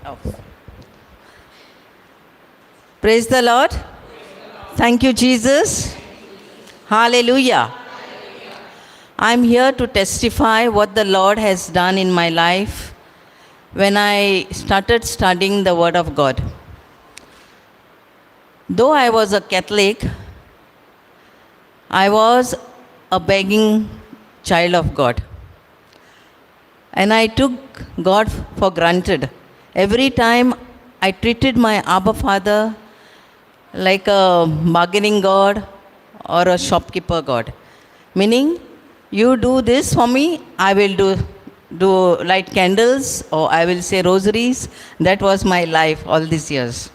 Oh. Praise the Lord. Thank you, Jesus. Hallelujah. I'm here to testify what the Lord has done in my life when I started studying the Word of God. Though I was a Catholic, I was a begging child of God. And I took God for granted. Every time I treated my Abba Father like a bargaining God or a shopkeeper God. Meaning, you do this for me, I will do light candles or I will say rosaries. That was my life all these years.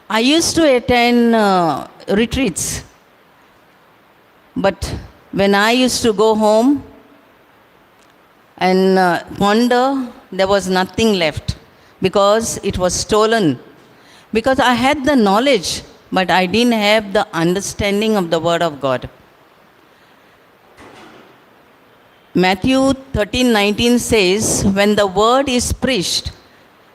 I used to attend retreats, but when I used to go home and ponder, there was nothing left because it was stolen. Because I had the knowledge, but I didn't have the understanding of the Word of God. Matthew 13:19 says, when the word is preached,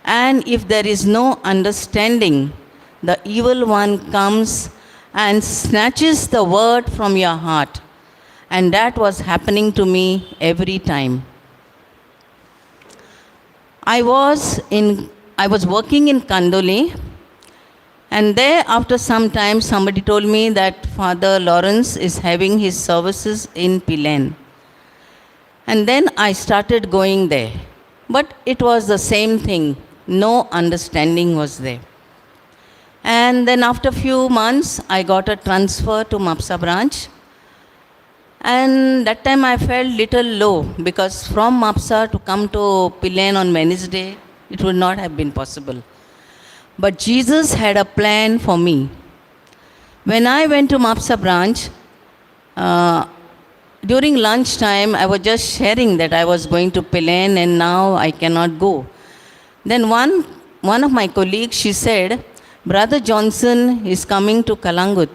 and if there is no understanding, the evil one comes and snatches the word from your heart. And that was happening to me every time. I was working in Kandoli, and there after some time somebody told me that Father Lawrence is having his services in Pilerne. And then I started going there. But it was the same thing. No understanding was there. And then after a few months, I got a transfer to Mapsa branch. And that time I felt little low because from Mapsa to come to Pilerne on Wednesday, it would not have been possible. But Jesus had a plan for me. When I went to Mapsa branch, during lunchtime, I was just sharing that I was going to Pilerne and now I cannot go. Then one of my colleagues, she said, Brother Johnson is coming to Calangute.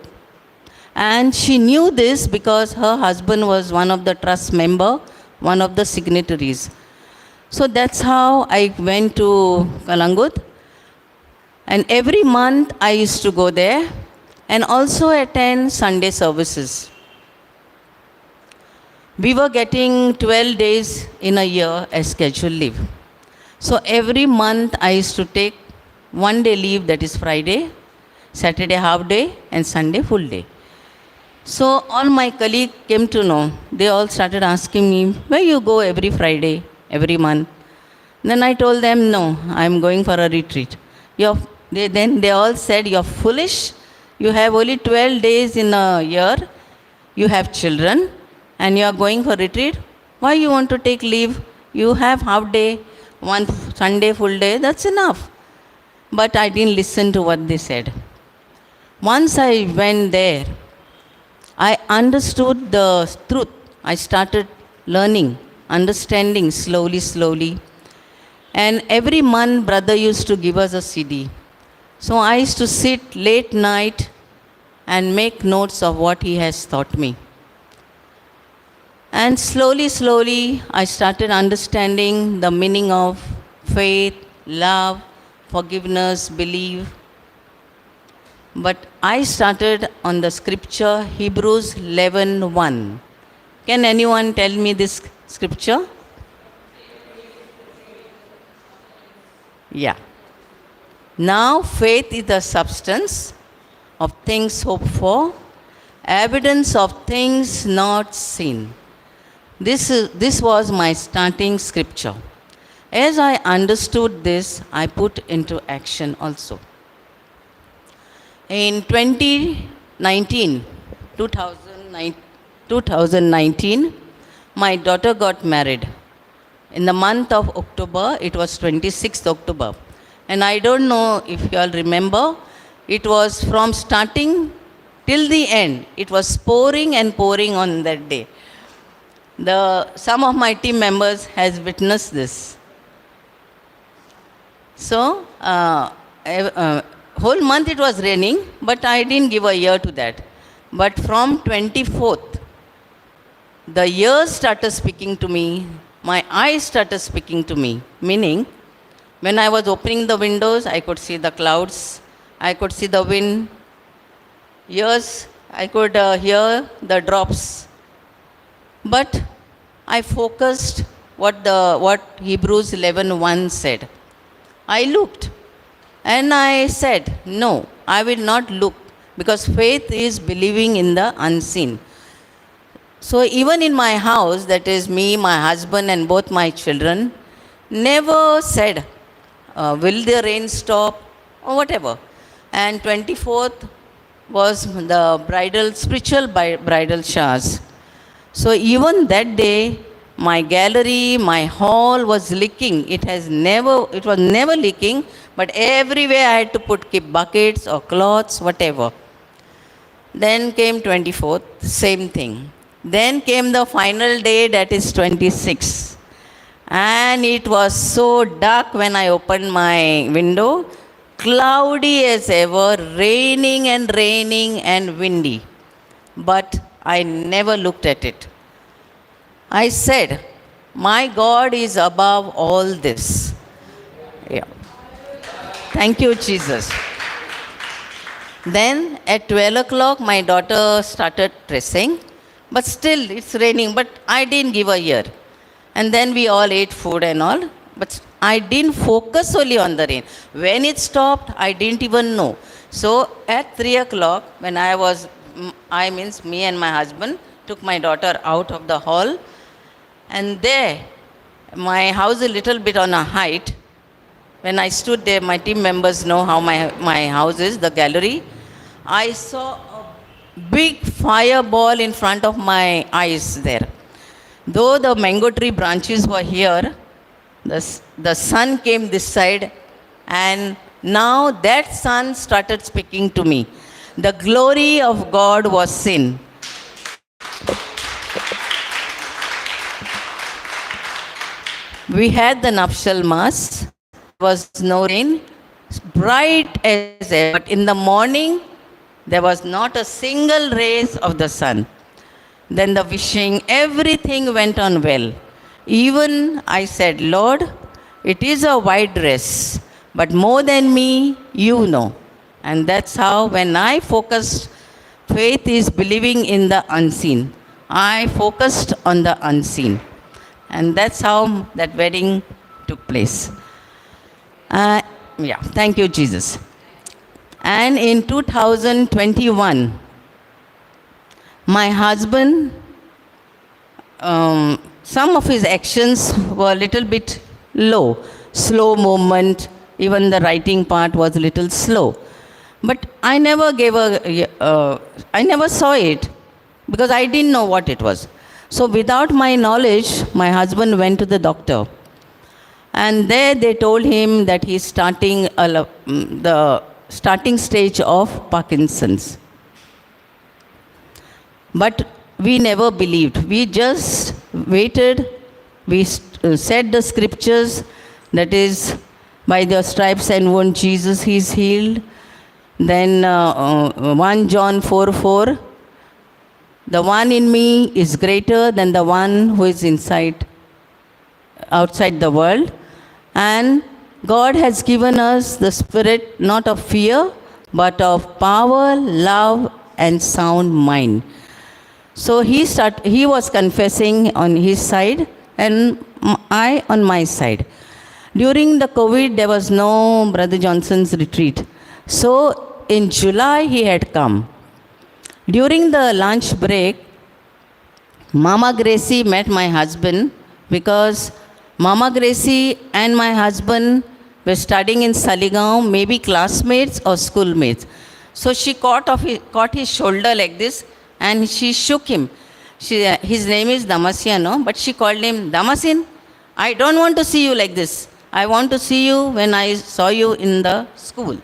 And she knew this because her husband was one of the trust member, one of the signatories. So that's how I went to Calangute. And every month I used to go there and also attend Sunday services. We were getting 12 days in a year as scheduled leave. So every month I used to take 1 day leave, that is Friday, Saturday half day, and Sunday full day. So all my colleagues came to know. They all started asking me, where you go every Friday, every month? Then I told them, no, I'm going for a retreat. Then they all said, you're foolish. You have only 12 days in a year. You have children and you are going for retreat. Why you want to take leave? You have half day, one Sunday full day, that's enough. But I didn't listen to what they said. Once I went there, I understood the truth. I started learning, understanding slowly, slowly. And every month, brother used to give us a CD. So I used to sit late night and make notes of what he has taught me. And slowly, slowly, I started understanding the meaning of faith, love, forgiveness, belief. But I started on the scripture, Hebrews 11:1. Can anyone tell me this scripture? Yeah. Now faith is the substance of things hoped for, evidence of things not seen. This was my starting scripture. As I understood this, I put into action also. In 2019, my daughter got married. In the month of October, it was 26th October. And I don't know if you all remember, it was from starting till the end. It was pouring and pouring on that day. Some of my team members has witnessed this. So, whole month it was raining, but I didn't give a ear to that. But from 24th, the ears started speaking to me, my eyes started speaking to me, meaning When I was opening the windows, I could see the clouds, I could see the wind. Yes, I could hear the drops. But I focused what Hebrews 11:1 said. I looked and I said, no, I will not look, because faith is believing in the unseen. So even in my house, that is me, my husband and both my children, never said, will the rain stop or whatever. And 24th was the bridal, spiritual bridal showers. So even that day, my gallery, my hall was leaking. It was never leaking, but everywhere I had to keep buckets or cloths, whatever. Then came 24th, same thing. Then came the final day, that is 26th. And it was so dark when I opened my window, cloudy as ever, raining and raining and windy. But I never looked at it. I said, my God is above all this. Yeah. Thank you, Jesus. Then at 12 o'clock, my daughter started dressing, but still it's raining, but I didn't give a ear. And then we all ate food and all, but I didn't focus only on the rain. When it stopped, I didn't even know. So at 3 o'clock, when I was, I means me and my husband, took my daughter out of the hall, and there, my house a little bit on a height. When I stood there, my team members know how my house is, the gallery. I saw a big fireball in front of my eyes there. Though the mango tree branches were here, the sun came this side, and now that sun started speaking to me. The glory of God was seen. We had the Nuptial Mass. There was no rain, bright as ever. But in the morning, there was not a single rays of the sun. Then the wishing, everything went on well. Even I said, Lord, it is a white dress, but more than me, you know. And that's how when I focused, faith is believing in the unseen. I focused on the unseen. And that's how that wedding took place. Yeah, thank you, Jesus. And in 2021, my husband, some of his actions were a little bit low, slow movement, even the writing part was a little slow. But I never gave a, I never saw it because I didn't know what it was. So without my knowledge, my husband went to the doctor. And there they told him that he's starting the starting stage of Parkinson's. But we never believed. We just waited. We said the scriptures, that is, by the stripes and wounds, Jesus is healed. Then 1 John 4:4, the one in me is greater than the one who is outside the world. And God has given us the spirit not of fear, but of power, love, and sound mind. So he was confessing on his side and I on my side. During the COVID, there was no Brother Johnson's retreat. So in July, he had come. During the lunch break, Mama Gracie met my husband, because Mama Gracie and my husband were studying in Saligao, maybe classmates or schoolmates. So she caught his shoulder like this and she shook him. His name is Damasiano, but she called him, Damasin, I don't want to see you like this. I want to see you when I saw you in the school.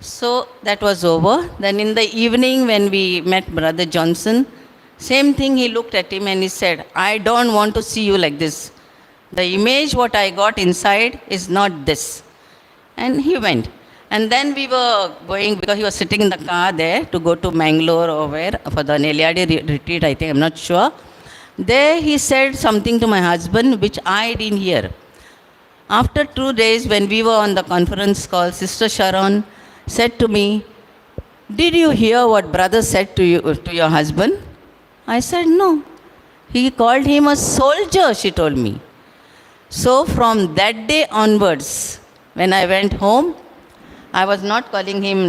So that was over. Then in the evening when we met Brother Johnson, same thing, he looked at him and he said, I don't want to see you like this. The image what I got inside is not this. And he went. And then we were going, because he was sitting in the car there to go to Mangalore or where, for the Nelyadi retreat, I think, I'm not sure. There he said something to my husband which I didn't hear. After 2 days, when we were on the conference call, Sister Sharon said to me, "Did you hear what brother said to you, to your husband?" I said, "No." "He called him a soldier," she told me. So from that day onwards, when I went home, I was not calling him,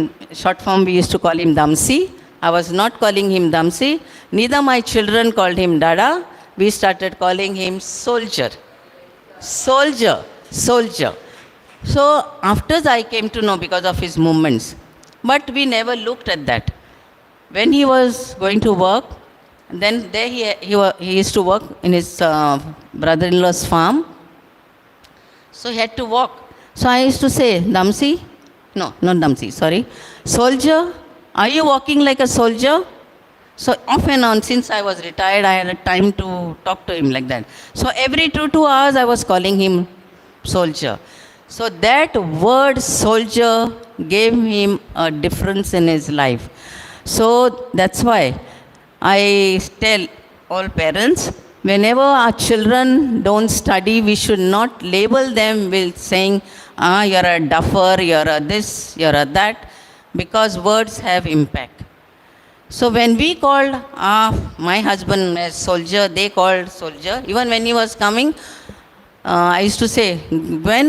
short form we used to call him Damsi. I was not calling him Damsi. Neither my children called him Dada. We started calling him soldier. Soldier, soldier. So after I came to know because of his movements. But we never looked at that. When he was going to work, then there he used to work in his brother-in-law's farm. So he had to walk. So I used to say, "Damsi, no, not Damsi, sorry. Soldier, are you walking like a soldier?" So off and on, since I was retired, I had a time to talk to him like that. So every two hours, I was calling him soldier. So that word soldier gave him a difference in his life. So that's why I tell all parents, whenever our children don't study, we should not label them with saying, "You're a duffer, you're a this, you're a that," because words have impact. So when we called my husband as soldier, they called soldier. Even when he was coming, I used to say, "When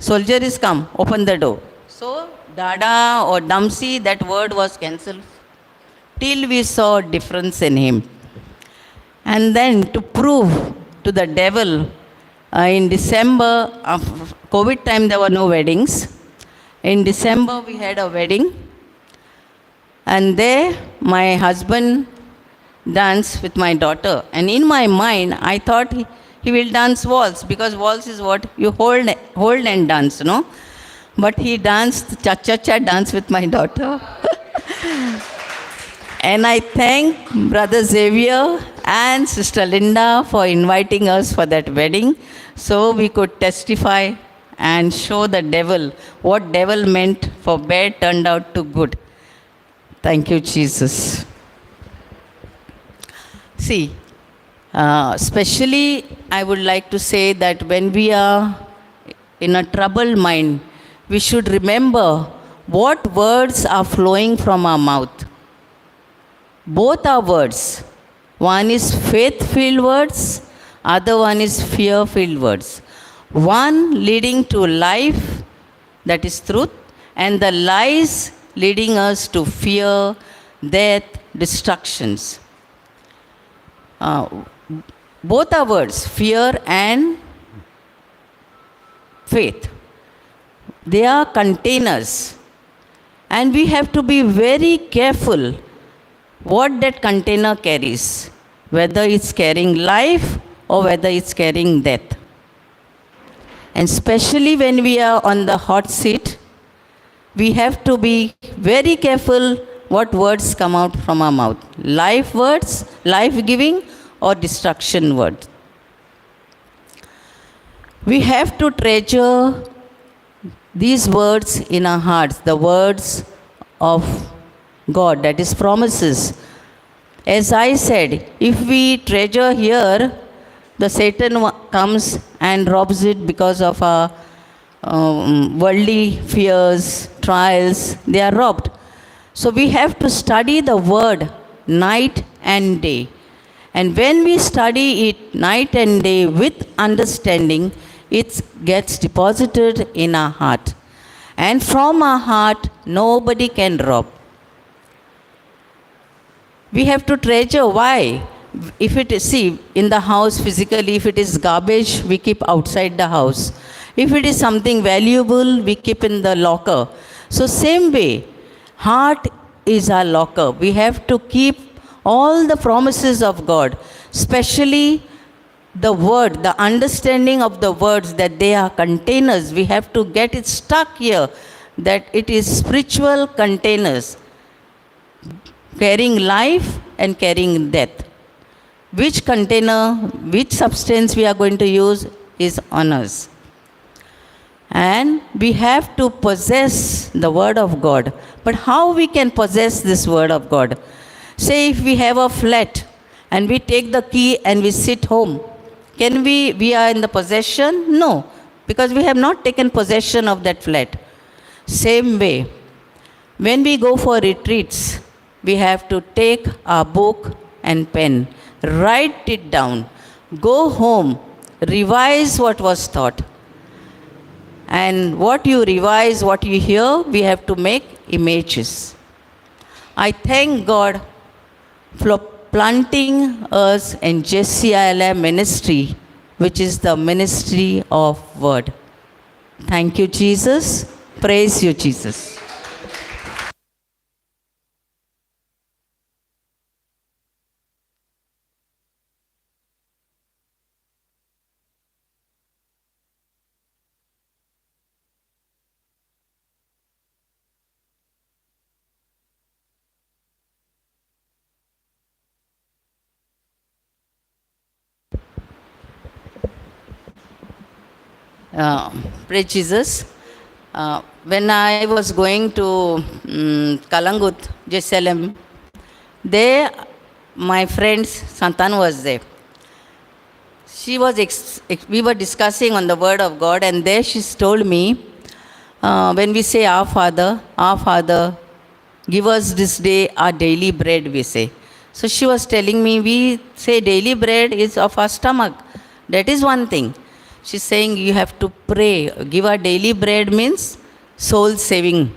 soldier is come, open the door." So Dada or Damsi, that word was cancelled till we saw difference in him. And then to prove to the devil, in December of COVID time, there were no weddings. In December, we had a wedding. And there, my husband danced with my daughter. And in my mind, I thought he will dance waltz, because waltz is what you hold and dance, no? But he danced cha-cha-cha dance with my daughter. And I thank Brother Xavier and Sister Linda for inviting us for that wedding, so we could testify and show the devil what devil meant for bad turned out to good. Thank you, Jesus. See, especially I would like to say that when we are in a troubled mind, we should remember what words are flowing from our mouth. Both are words. One is faith-filled words, other one is fear-filled words. One leading to life, that is truth, and the lies leading us to fear, death, destructions. Both are words, fear and faith. They are containers. And we have to be very careful what that container carries, whether it's carrying life or whether it's carrying death. And especially when we are on the hot seat, we have to be very careful what words come out from our mouth. Life words, life-giving or destruction words. We have to treasure these words in our hearts, the words of God, that is promises. As I said, if we treasure here, the Satan comes and robs it because of our worldly fears, trials, they are robbed. So we have to study the word night and day. And when we study it night and day with understanding, it gets deposited in our heart. And from our heart, nobody can rob. We have to treasure. Why? If it is, see, in the house physically, if it is garbage, we keep outside the house. If it is something valuable, we keep in the locker. So same way, heart is our locker. We have to keep all the promises of God, especially the word, the understanding of the words, that they are containers. We have to get it stuck here, that it is spiritual containers, carrying life and carrying death. Which container, which substance we are going to use is on us. And we have to possess the word of God. But how we can possess this word of God? Say if we have a flat and we take the key and we sit home, can we are in the possession? No. because we have not taken possession of that flat. Same way, when we go for retreats, we have to take our book and pen, write it down, go home, revise what was taught. And what you revise, what you hear, we have to make images. I thank God for planting us in JCILM ministry, which is the ministry of word. Thank you, Jesus. Praise you, Jesus. Praise Jesus. When I was going to Calangute, JCLM, there my friend Santan was there. She was we were discussing on the word of God, and there she told me, when we say our Father, give us this day our daily bread, we say. So she was telling me, we say daily bread is of our stomach. That is one thing. She's saying you have to pray. Give our daily bread means soul saving,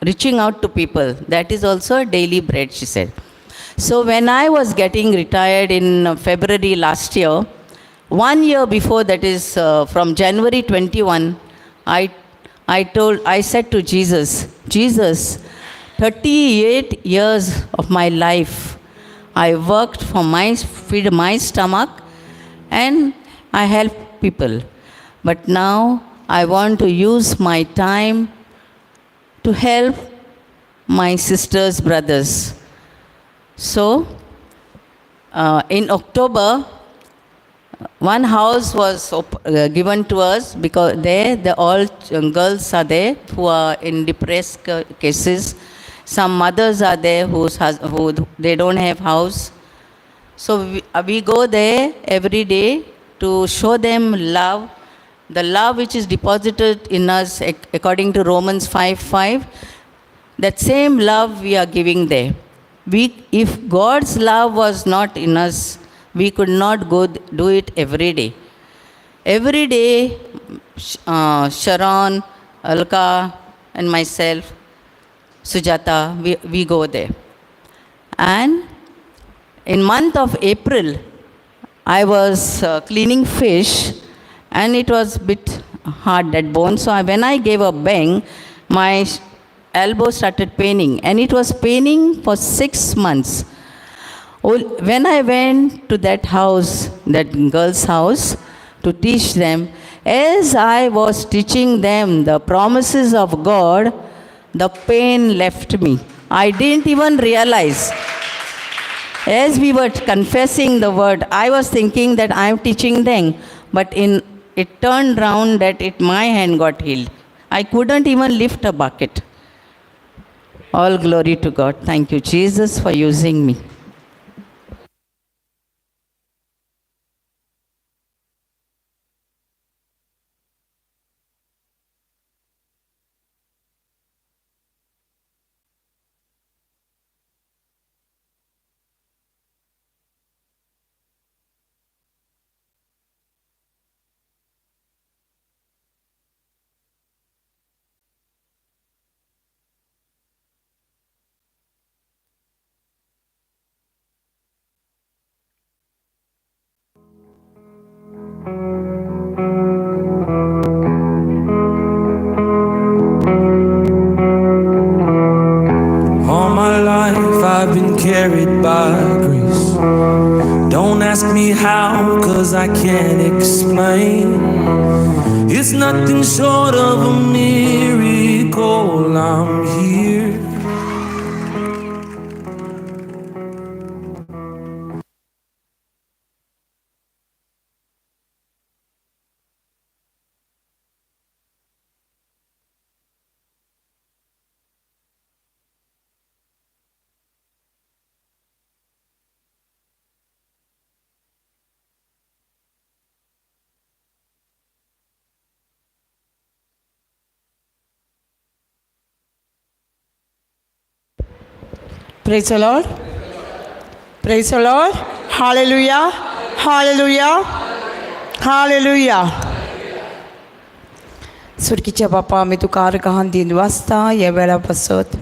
reaching out to people. That is also a daily bread, she said. So when I was getting retired in February last year, 1 year before, that is from January 21, I said to Jesus, Jesus, 38 years of my life, I worked for feed my stomach, and I helped people. But now I want to use my time to help my sisters, brothers. So in October, one house was given to us, because there the all girls are there who are in depressed cases. Some mothers are there who they don't have house. So we go there every day to show them love, the love which is deposited in us according to Romans 5:5. That same love we are giving there. If God's love was not in us, we could not go do it every day. Every day, Sharon, Alka, and myself, Sujata, we go there. And in month of April, I was cleaning fish, and it was a bit hard, that bone. So when I gave a bang, my elbow started paining, and it was paining for 6 months. When I went to that house, that girl's house, to teach them, as I was teaching them the promises of God, the pain left me. I didn't even realize. As we were confessing the word, I was thinking that I am teaching them, but it turned round that my hand got healed. I couldn't even lift a bucket. All glory to God. Thank you, Jesus, for using me. I've been carried by grace. Don't ask me how, 'cause I can't explain. It's nothing short of a miracle. I'm here. Praise the Lord. Praise the Lord. Hallelujah. Hallelujah. Hallelujah. सुरकीच्या बापा, आमी तुका आर्गां दिन वाचता ह्या वेळा पासत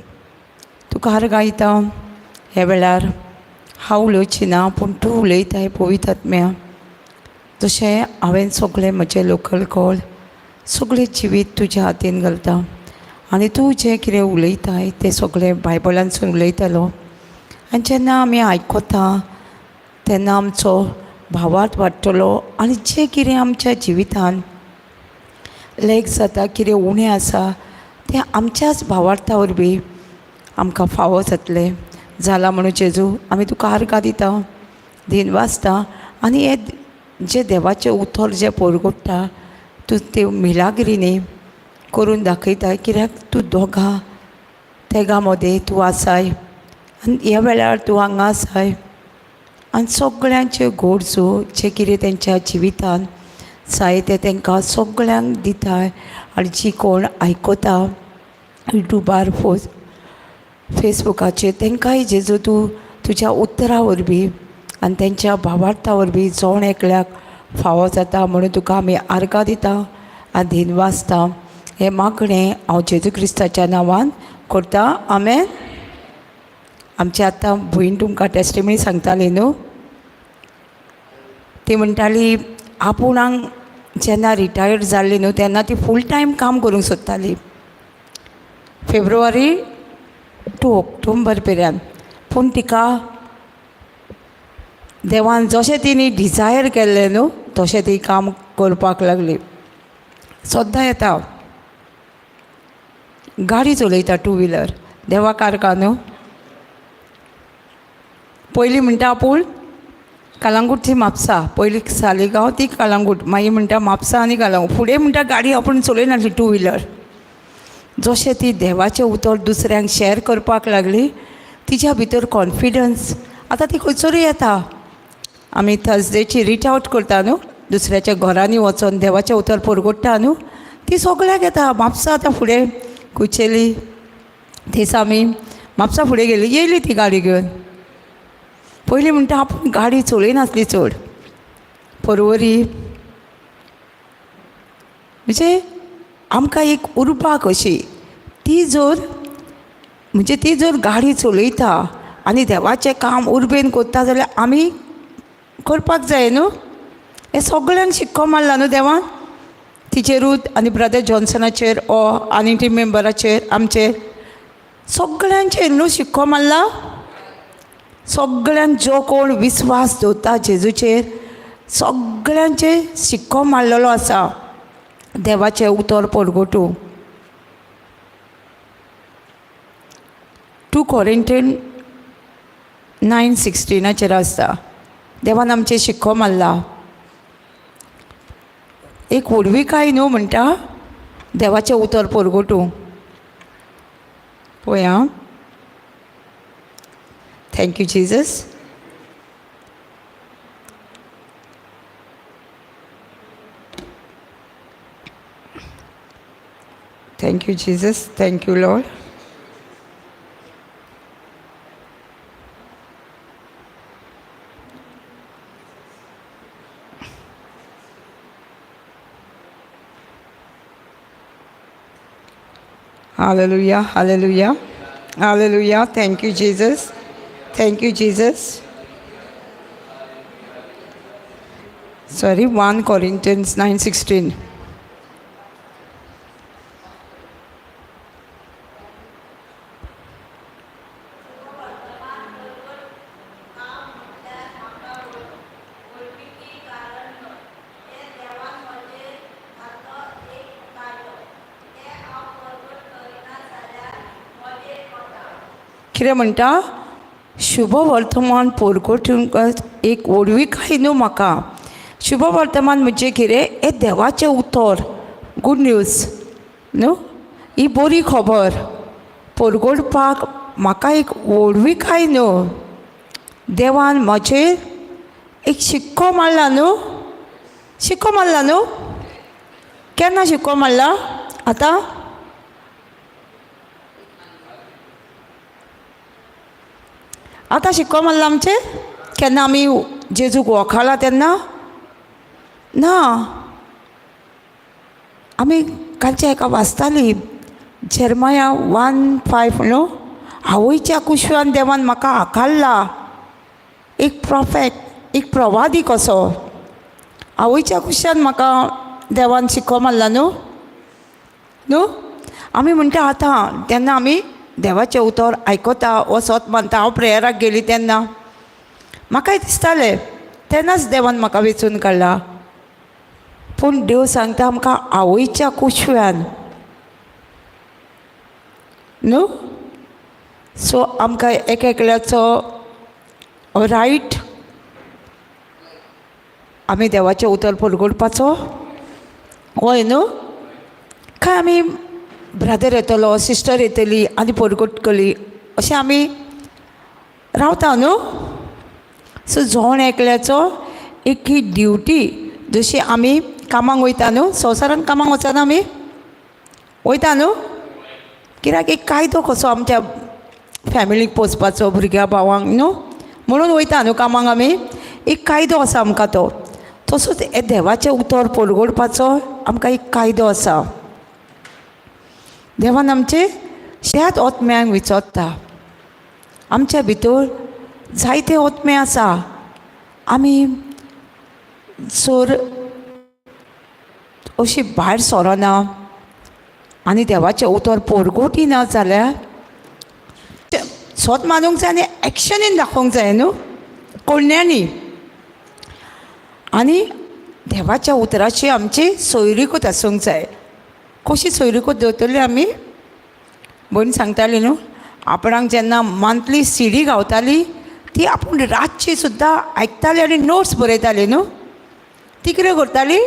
तुका आर्गां दिता. ह्या वेळार हांव उलोवची ना, पूण तूं उलयताय पवित्र आत्म्या. जशें हांवें सगळें म्हजें लोकल कॉल, सगळें जिवीत तुज्या हातीन घालता आनी तूं जें कितें उलयताय तें सगळें बायबलांसून उलयतालो. आनी जेन्ना आमी आयकता तेन्ना आमचो भावार्थ वाडटलो आनी जें कितें आमच्या जिवितान लॅक जाता, कितें उणें आसा, तें आमच्याच भावार्था वरवीं आमकां फावो जातलें. जाला म्हणून जेजू, आमी तुका आर्गां दिता, दिन वाचता. आनी हें जें देवाचें उतर जें परगट्टा, तूं त्यो मिलाग्रिनी करून दाखयता, कित्याक तूं दोगां तेगां मदें तूं आसाय आनी ह्या वेळार तूं हांगा आसाय. आनी सगळ्यांच्यो गरजो जे कितें तेंच्या जिवितान जाय तें तांकां सगळ्यांक दिताय. आनी जी कोण आयकता युट्यूबार, फेसबुकाचेर, तांकांय जेजू तूं तुज्या उतरा वरवीं आनी तेंच्या भावार्था वरवीं जण एकल्याक फावो जाता म्हणून तुका आमी आर्गां दिता आनी दिनवासता. हें मागणें हांव जेजू क्रिस्ताच्या नांवान करता, आमेन. आमची आतां भयण तुमकां टेस्टिमनी सांगताली न्हू, ती म्हणटाली आपूणाक जेन्ना रिटायर्ड जाल्ली न्हू तेन्ना ती फूल टायम काम करूंक सोदताली फेब्रुवारी टू ऑक्टोबर पर्यंत. पूण तिका देवान जशें तिणी डिजायर केल्लें न्हू तशें ती काम करपाक लागली. सद्दां येता, गाडी चलयता, टू व्हिलर. देवाक आर्गां न्हू. पयलीं म्हणटा आपूण कलांगूट ती म्हापसा, पयलीं सालिगांव ती कलांगूट, मागीर म्हणटा म्हापसा आनी कलांगूट, फुडें म्हणटा गाडी आपूण चलयनासली टू व्हिलर. जशें ती देवाचें उतर दुसऱ्यांक शॅर करपाक लागली, तिच्या भितर कॉन्फिडन्स आतां ती खंयसरूय येता. आमी थर्सडेची रीच आवट करता न्हू, दुसऱ्याच्या घरांनी वचोन देवाचें उतर परगट्टा न्हू, ती सगळ्याक येता. म्हापसा आतां फुडें कुचेली थंयस आमी म्हापसा फुडें गेली, येयली ती गाडी घेवन. पयलीं म्हणटा आपूण गाडी चलयनासली चड. परवरी म्हणजे आमकां एक उर्बा कशी, ती जर म्हणजे ती जर गाडी चलयता आनी देवाचें काम उर्बेन करता जाल्यार आमी करपाक जाय न्हू. हें सगळ्यांक शिक्को मारला न्हू देवान, तिचेरूच आनी ब्रदर जॉन्सनाचेर ओ आनी टीम मेंबराचेर, आमचेर सगळ्यांचेर न्हू शिक्को मारला. सगळ्यांक जो कोण विस्वास दवरता जेजूचेर सगळ्यांचेर शिक्को मारलेलो आसा देवाचें उतर परगटूं. 2 कॉरिंथियन 9:16 आसता, देवान आमचेर शिक्को मारला. एक व्हडविकाय न्हू म्हणटा देवाचें उतर परगटूं. पळया. Thank you Jesus. Thank you Jesus. Thank you Lord. Hallelujah, hallelujah, hallelujah. Thank you, Jesus. Thank you, Jesus. Sorry, 1 Corinthians 9:16. कितें म्हणटा? शुभ वर्तमान परगटूंक एक व्हडविकाय न्हू म्हाका. शुभ वर्तमान म्हणजे कितें? हें देवाचें उतर, गूड न्यूज न्हू, ही बरी खबर परगटपाक म्हाका एक व्हडविकाय न्हू. देवान म्हजेर एक शिक्को मारला न्हू, शिक्को मारला न्हू. केन्ना शिक्को मारला? आतां आतां शिक्को मारला आमचेर? केन्ना आमी जेजूक वळखला तेन्ना ना. आमी कालच्या एका वाचताली जेरमाया 1:5 न्हू, आवयच्या कुशवान देवान म्हाका आकारला, एक प्रोफेट, एक प्रवादी कसो. आवयच्या कुशान म्हाका देवान शिक्को मारला न्हू न्हू. आमी म्हणटा आतां तेन्ना आमी देवाचें उतर आयकता वो सोत मानता. हांव प्रेयराक गेली तेन्ना म्हाकाय दिसतालें तेन्नाच देवान म्हाका वेंचून काडला. पूण देव सांगता आमकां आवयच्या कुशव्यान न्हू. सो आमकां एक एकल्याचो रायट आमी देवाचें उतर परगटपाचो, हय न्हू. काय आमी ब्रदर येतलो, सिस्टर येतली आनी परगटतली अशें आमी रावता न्हू. सो जण एकल्याचो एक ही ड्युटी. जशी आमी कामाक वयता न्हू, संवसारान कामाक वचना आमी, वयता न्हू, कित्याक एक कायदो कसो आमच्या फॅमिलीक पोसपाचो, भुरग्या भावांक न्हू, म्हणून वयता न्हू कामाक आमी. एक कायदो आसा आमकां तो. तसोच हे देवाचें उतर परगटपाचो आमकां एक कायदो आसा. देवान आमचे त्याच ओतम्यांक विचोत्ता. आमच्या भितर जायते ओतमे आसा. आमी जर अशी भायर सोरना आनी देवाचें उतर परगटिना जाल्यार सोत मानूंक जाय आनी एक्शनीन दाखोवंक जाय न्हू, कोण्यांनी. आनी देवाच्या उतराची आमची सोयरीकूच आसूंक जाय. कशी सोयरीकूच दवरतली आमी? भयण सांगताली न्हू, आपणाक जेन्ना मंथली सीडी गावताली ती आपूण रातची सुद्दां आयकताली आनी नोट्स बरयताली न्हू. ती कितें करताली?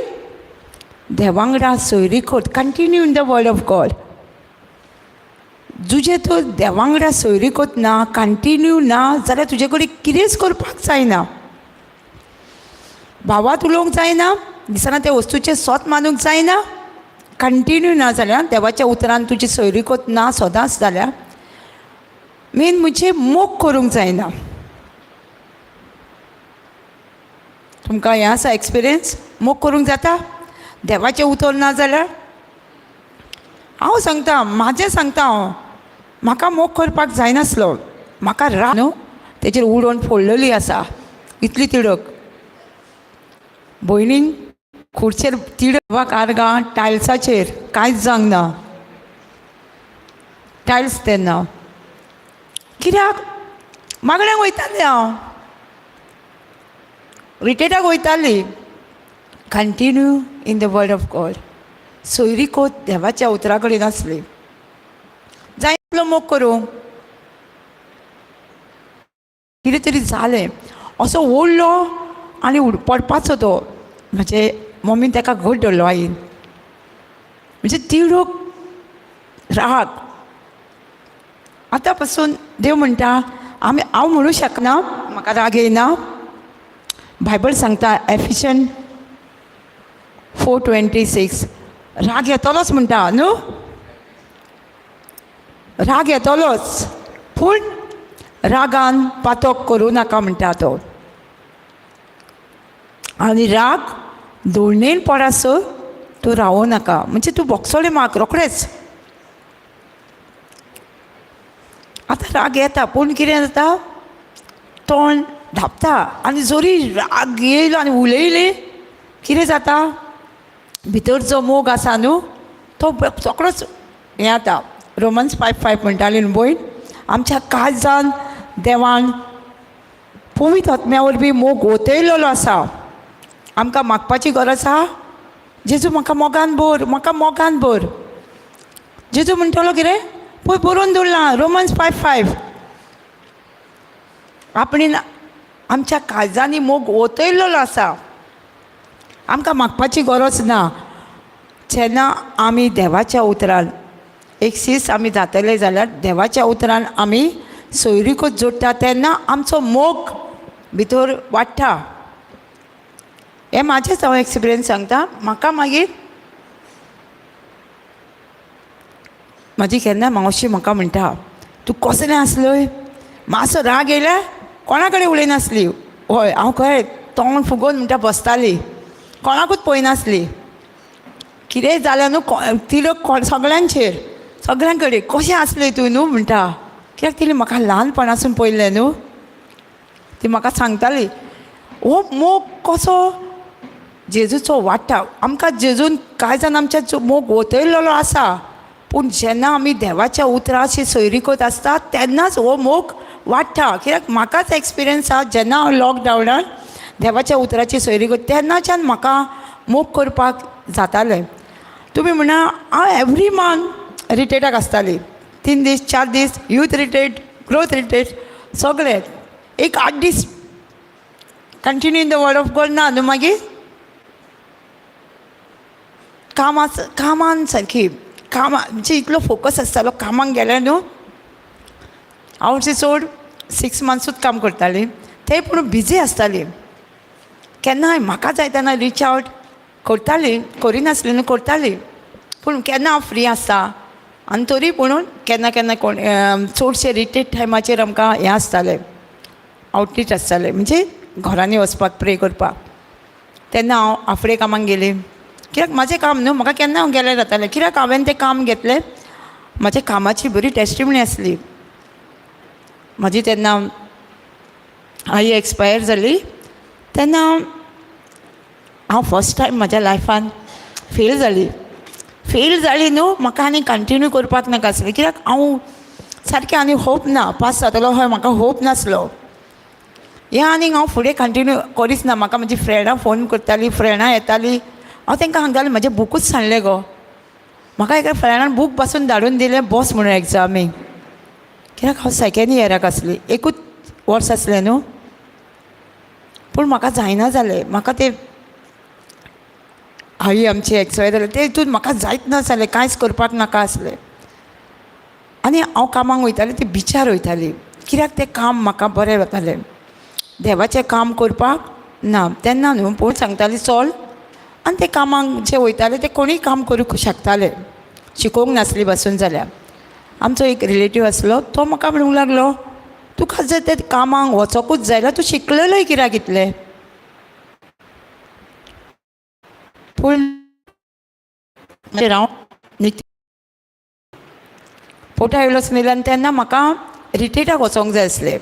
देवांगडा सोयरीकूच, continue in the word of God. तुजें तूं देवांगडा सोयरीकूच ना, कंटिन्यू ना जाल्यार तुजे कडेन कितेंच करपाक जायना. भावात उलोवंक जायना, दिसना त्या वस्तूचें सोत मानूंक जायना. कंटिन्यू ना जाल्यार देवाच्या उतरान तुजी सोयरीकूच ना सदांच जाल्यार मेन म्हणजे मोग करूंक जायना. तुमकां हें आसा एक्सपिरियन्स? मोग करूंक जाता देवाचें उतर ना जाल्यार? हांव सांगता, म्हाजें सांगता हांव, म्हाका मोग करपाक जायनासलो. म्हाका राग न्हू तेजेर उडोवन फोडलेली आसा इतली तिडक. भयणीन खुर्चेर तिडक आर्गां टायल्साचेर कांयच जावंक ना, टायल्स तेन्ना. कित्याक मागण्यांक वयतालें हांव, रिटेटाक वयताली. Continue in the word of God. सोयरीकोत देवाच्या उतरा कडेन आसली. जाय इतलो मोग करूं, कितें तरी जालें असो ओडलो आनी पडपाचो तो. म्हजे मम्मीन ताका घट धरलो आईन. म्हणजे तिडक, राग. आतां पासून देव म्हणटा आमी, हांव म्हणूं शकना म्हाका राग येयना. बायबल सांगता एफिशन 4:26, राग येतलोच म्हणटा न्हू, राग येतलोच, पूण रागान पातक करूं नाका म्हणटा तो. आनी राग दोळणेन पडासर तूं रावूं नाका, म्हणजे तूं बोगसोले माग रोखडेच. आतां राग येता पूण कितें जाता, तोंड धांपता आनी जरी राग येयलो आनी उलयलें कितें जाता, भितर जो मोग आसा न्हू तो रोखडोच हें जाता. रोमन्स 5:5 म्हणटाली न्हू भयण, आमच्या काळजान देवान पवित्र आत्म्या वरवीं मोग ओतयलेलो आसा. आमकां मागपाची गरज आसा, जेजू म्हाका मोगान भर, म्हाका मोगान भर. जेजू म्हणटलो कितें, पळय बरोवन दवरलां रोमन्स 5:5, आपणें आमच्या काळजांनी मोग ओतयलेलो आसा, आमकां मागपाची गरज ना. जेन्ना आमी देवाच्या उतरान एक सीस आमी जातले जाल्यार देवाच्या उतरान आमी सोयरीकूच जोडटा तेन्ना आमचो मोग भितर वाडटा. हें म्हाजेंच हांव एक्सपिरियन्स सांगता. म्हाका मागीर म्हाजी केन्ना मावशी म्हाका म्हणटा, तूं कसलें आसलय, मातसो राग येयल्यार कोणा कडेन उलयनासली. हय, हांव खरें तोंड फुगोवन म्हणटा बसताली, कोणाकूच पळयनासली. कितेंय जालें न्हू तिडक कोण सगळ्यांचेर, सगळ्यां कडेन कशें आसलें तूं न्हू म्हणटा. कित्याक तिणें म्हाका ल्हानपणासून पळयलें न्हू, ती म्हाका सांगताली हो मोग कसो जेजूचो वाडटा. आमकां जेजून कांय जाण आमच्या मोग ओतयलेलो आसा, पूण जेन्ना आमी देवाच्या उतराची सोयरीकत आसता तेन्नाच हो मोग वाडटा. कित्याक म्हाकाच एक्सपिरियन्स आसा, जेन्ना हांव लॉकडावनान देवाच्या उतराची सोयरीकत तेन्नाच्यान म्हाका मोग करपाक जातालें. तुमी म्हणा हांव एवरी मंथ रिट्रीटाक आसताली, 3 दीस 4 दीस, यूथ रिट्रीट, ग्रोथ रिट्रीट, सगळे एक 8 दीस continue in the word of God ना न्हू. मागीर कामान सारकी कामां म्हणजे इतलो फोकस आसतालो कामाक गेल्यार न्हू. हांव चड 6 मंथ्सूच काम करताली, ते पूण बिजी आसताली. केन्नाय म्हाका जाय तेन्ना रिच आवट करताली, करिनासली न्हू, करताली. पूण केन्ना हांव फ्री आसता आनी तरी पुणून केन्ना केन्ना कोण चडशे रिट्रीट टायमाचेर आमकां हें आसतालें, आवटरीच आसतालें, म्हणजे घरांनी वचपाक प्रे करपाक. तेन्ना हांव आफडे कामाक गेली, कित्याक म्हाजें काम न्हू, म्हाका केन्ना हांव गेल्यार जातालें. कित्याक हांवें तें काम घेतलें, म्हाज्या कामाची बरी टेस्टिमनी आसली म्हाजी. तेन्ना आई एक्सपायर जाली तेन्ना हांव फर्स्ट टायम म्हाज्या लायफान फेल जाली. फेल जाली न्हू, म्हाका आनी कंटिन्यू करपाक नाका आसलें, कित्याक हांव सारकें आनी होप ना पास जातलो हय, म्हाका होप नासलो. हें आनीक हांव फुडें कंटिन्यू करीच ना. म्हाका म्हजी फ्रेंडां फोन करतालीं, फ्रेंडां येतालीं, हांव तांकां सांगतालें म्हजें बुकूच सांडलें गो. म्हाका एका फ्रेंडान बूक पासून धाडून दिलें बस म्हणून एग्जामीक, कित्याक हांव सेकेंड इयराक आसली, एकूच वर्स आसलें न्हू. पूण म्हाका जायना जालें, म्हाका तें आई आमची एक्सपायर जालें तें हितून म्हाका जायत ना जालें, कांयच करपाक नाका आसलें. आनी हांव कामाक वयतालें ती बिचार वयताली, कित्याक तें काम म्हाका बरें वतालें, देवाचें काम करपाक ना तेन्ना न्हू. पूण सांगताली चल, आनी ते कामाक जे वयताले ते कोणूय काम करूंक शकताले, शिकोवंक नासली बसून जाल्यार. आमचो एक रिलेटीव आसलो, तो म्हाका म्हणूंक लागलो तुका जर ते कामाक वचोकूच जाय जाल्यार तूं शिकलेलोय कित्याक इतलें. पूण हांव पोटा येयलो आनी तेन्ना म्हाका रिट्रीटाक वचोंक जाय आसलें,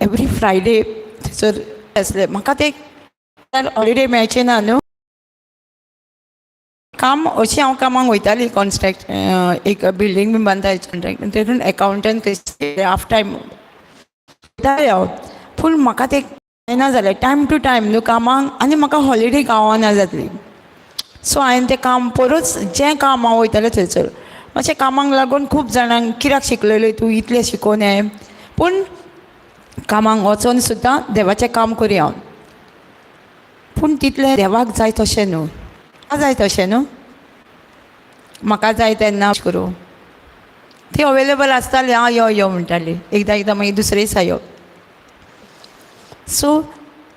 एवरी फ्रायडे थंयसर आसलें. म्हाका ते हॉलिडे मेळचें ना न्हू. काम अशें हांव कामाक वयताली, कॉन्ट्रॅक्ट एक बिल्डींग बी बांदता कॉन्ट्रॅक्ट, तेतून एकावंटंट हाफ टायम वयतालें हांव. पूण म्हाका तें जायना जालें टायम टू टायम न्हू कामाक, आनी म्हाका हॉलिडे गावना जातली. सो हांवें तें काम परत जें काम हांव वयतालें थंयसर मातशें कामाक लागून खूब जाणांक कित्याक शिकलेलें तूं इतलें शिकोवन हें, पूण कामाक वचोन सुद्दां देवाचें काम करी हांव. पूण तितलें देवाक जाय तशें न्हू, म्हाका जाय तशें न्हू, म्हाका जाय तेन्ना करूं. ती अवेलेबल आसताली, आं यो यो म्हणटाली, एकदां एकदां मागीर दुसरे दिसा यो. सो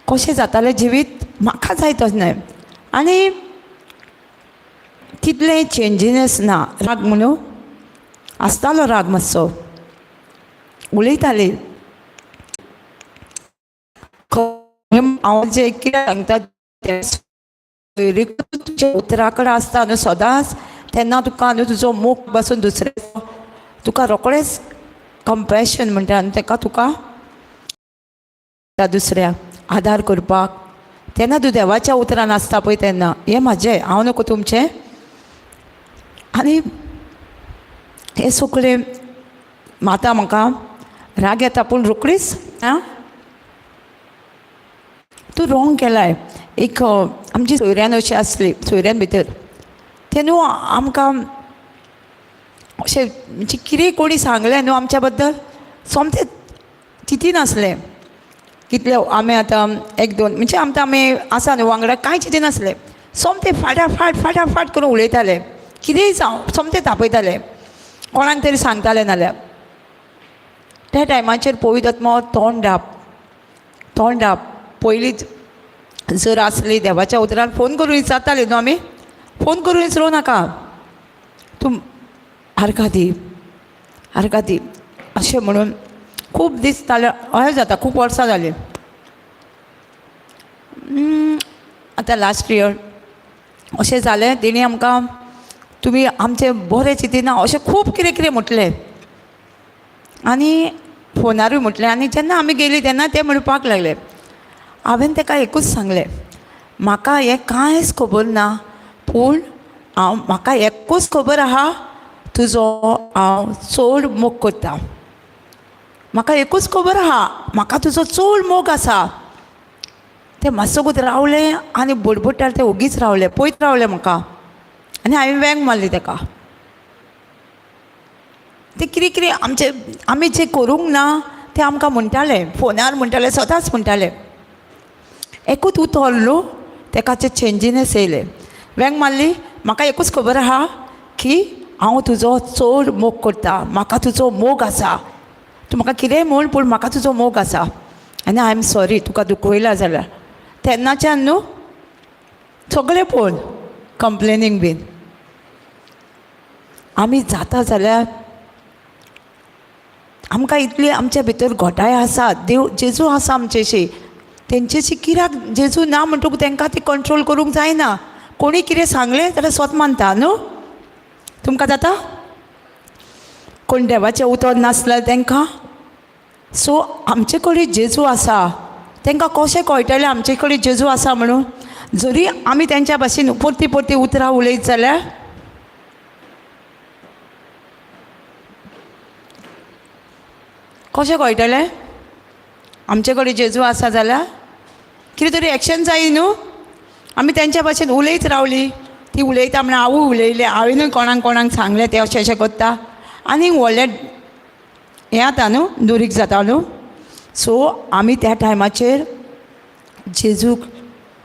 कशें जातालें जिवीत म्हाका जाय तशें न्हय. आनी तितलें चेंजीनस ना, राग म्हणून आसतालो, राग मातसो उलयताली. हांव जें कितें सांगता तें तुज्या उतरा कडेन आसता न्हू सदांच, तेन्ना तुका न्हू तुजो मोग बसून दुसरे तुका रोखडेंच कंपॅशन म्हणटा न्हू तेका, तुका दुसऱ्या आदार करपाक. तेन्ना तूं देवाच्या उतरान आसता पळय तेन्ना हें म्हाजें, हांव नको तुमचें. आनी हें सगळें आतां म्हाका राग येता, पूण रोखडीच आं तूं रोंग केलाय. एक आमची सोयऱ्यान अशी आसली, सोयऱ्यान भितर तें न्हू आमकां अशें म्हणजे कितें कोणी सांगलें न्हू आमच्या बद्दल सोमतें चिंती नासलें. कितले आमी आतां एक दोन म्हणजे आमकां आमी आसा न्हू वांगडा, कांय चिंती नासलें, सोमतें फाटाफाट फाटाफाट करून उलयताले, कितेंय जावं सोमतें तापयताले, कोणाक तरी सांगताले. नाल्यार त्या टायमाचेर पवित्र आत्मो तोंड धाप, तोंड धाप. पयलींच जर आसली देवाच्या उतरान फोन करून विचारताली न्हू आमी, फोन करून विचारूं नाका तूं, आर्गां दी, आर्गां दी. अशें म्हणून खूब दीस जाले अशें जाता, खूब वर्सां जालीं. आतां लास्ट इयर अशें जालें, तेणी आमकां तुमी आमचें बरें चिंतिना अशें खूब कितें कितें म्हटलें आनी फोनारूय म्हटलें. आनी जेन्ना आमी गेलीं तेन्ना ते म्हणपाक लागले, हांवें ताका एकूच सांगलें, म्हाका हें कांयच खबर ना, पूण हांव म्हाका एकूच खबर आहा, तुजो हांव चड मोग करता. म्हाका एकूच खबर आहा, म्हाका तुजो चड मोग आसा. तें मातसोकूच रावलें आनी बडबडटालें, तें ओगीच रावलें, पळयत रावलें म्हाका. आनी हांवें वेंग मारली ताका. तें कितें कितें आमचें आमी जें करूंक ना तें आमकां म्हणटालें, फोनार म्हणटालें, सदांच म्हणटालें. एकूच उतर न्हू ताका तें चेंजीनस येयलें. वेंग मारली, म्हाका एकूच खबर आहा की हांव तुजो चड मोग करता, म्हाका तुजो मोग आसा, तूं म्हाका कितेंय म्हण पूण म्हाका तुजो मोग आसा आनी I am sorry तुका दुखयला जाल्यार. तेन्नाच्यान न्हू सगळें पळोवन कंप्लेनींग बीन आमी जाता जाल्यार आमकां इतली आमच्या भितर घोटाय आसा, देव जेजू आसा आमचेशी, तेंचेशी कित्याक जेजू ना म्हणटकूच तांकां ती कंट्रोल करूंक जायना. कोणी कितें सांगलें जाल्यार स्वत मानता न्हू. तुमकां जाता कोण देवाचें उतर नासल्यार तांकां? सो आमचे कडेन जेजू आसा, तांकां कशें कळटलें आमचे कडेन जेजू आसा म्हणून? जरी आमी तेंच्या भाशेन परती परती उतरां उलयत जाल्यार कशें कळटलें आमचे कडेन जेजू आसा जाल्यार? कितें तरी एक्शन जाय न्हू. आमी तेंच्या भाशेन उलयत रावली, ती उलयता म्हणून हांवूय उलयलें, हांवेनूय कोणाक कोणाक सांगलें तें अशें अशें करता आनी व्हडलें हें जाता न्हू, दुरीग जाता न्हू. सो आमी त्या टायमाचेर जेजूक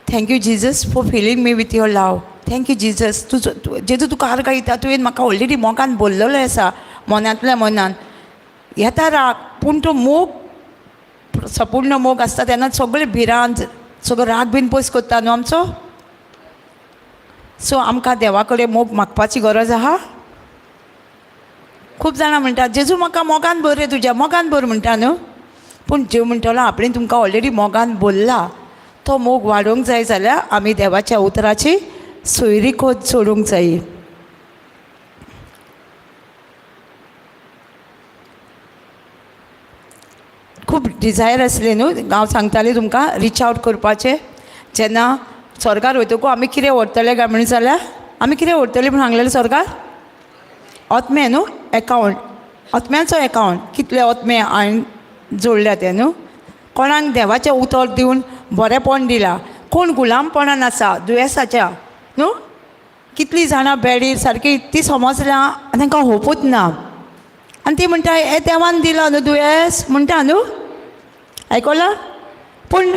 thank you Jesus for filling me with your love, thank you Jesus, तुजो जेजू तुका आर्गां दिता, तुवें म्हाका ऑलरेडी मोगान भरलेलो आसा, मनांतल्या मनान येता राग, पूण तो मोग संपूर्ण मोग आसता तेन्ना सगळे भिरांत सगळो राग बीन पयस करता न्हू आमचो. सो आमकां देवा कडेन मोग मागपाची गरज आहा. खूब जाणां म्हणटा जेजू म्हाका मोगान भर रे, तुज्या मोगान भर म्हणटा न्हू, पूण जेव म्हणटलो आपणें तुमकां ऑलरेडी मोगान भरला, तो मोग वाडोवंक जाय जाल्यार आमी देवाच्या उतराची सोयरीकोत जोडूंक जाय. खूब डिजायर आसलें न्हू, हांव सांगतालें तुमकां रिच आवट करपाचें. जेन्ना स्वर्गार वयतकू आमी कितें व्हरतले काय म्हणून जाल्यार आमी कितें व्हरतले म्हूण सांगलेलें स्वर्गार? ओतमे न्हू, एकावंट, ओतम्याचो एकावंट, कितले ओतमे हांवें जोडल्या ते न्हू. कोणाक देवाचें उतर दिवन बरेंपण दिलां, कोण गुलामपणान आसा दुयेंसाच्या न्हू, कितलीं जाणां बेडीर सारकी ती समजल्या आनी तांकां होपूच ना, आनी ती म्हणटा हें देवान दिलां न्हू दुयेंस म्हणटा न्हू, आयकलां? पूण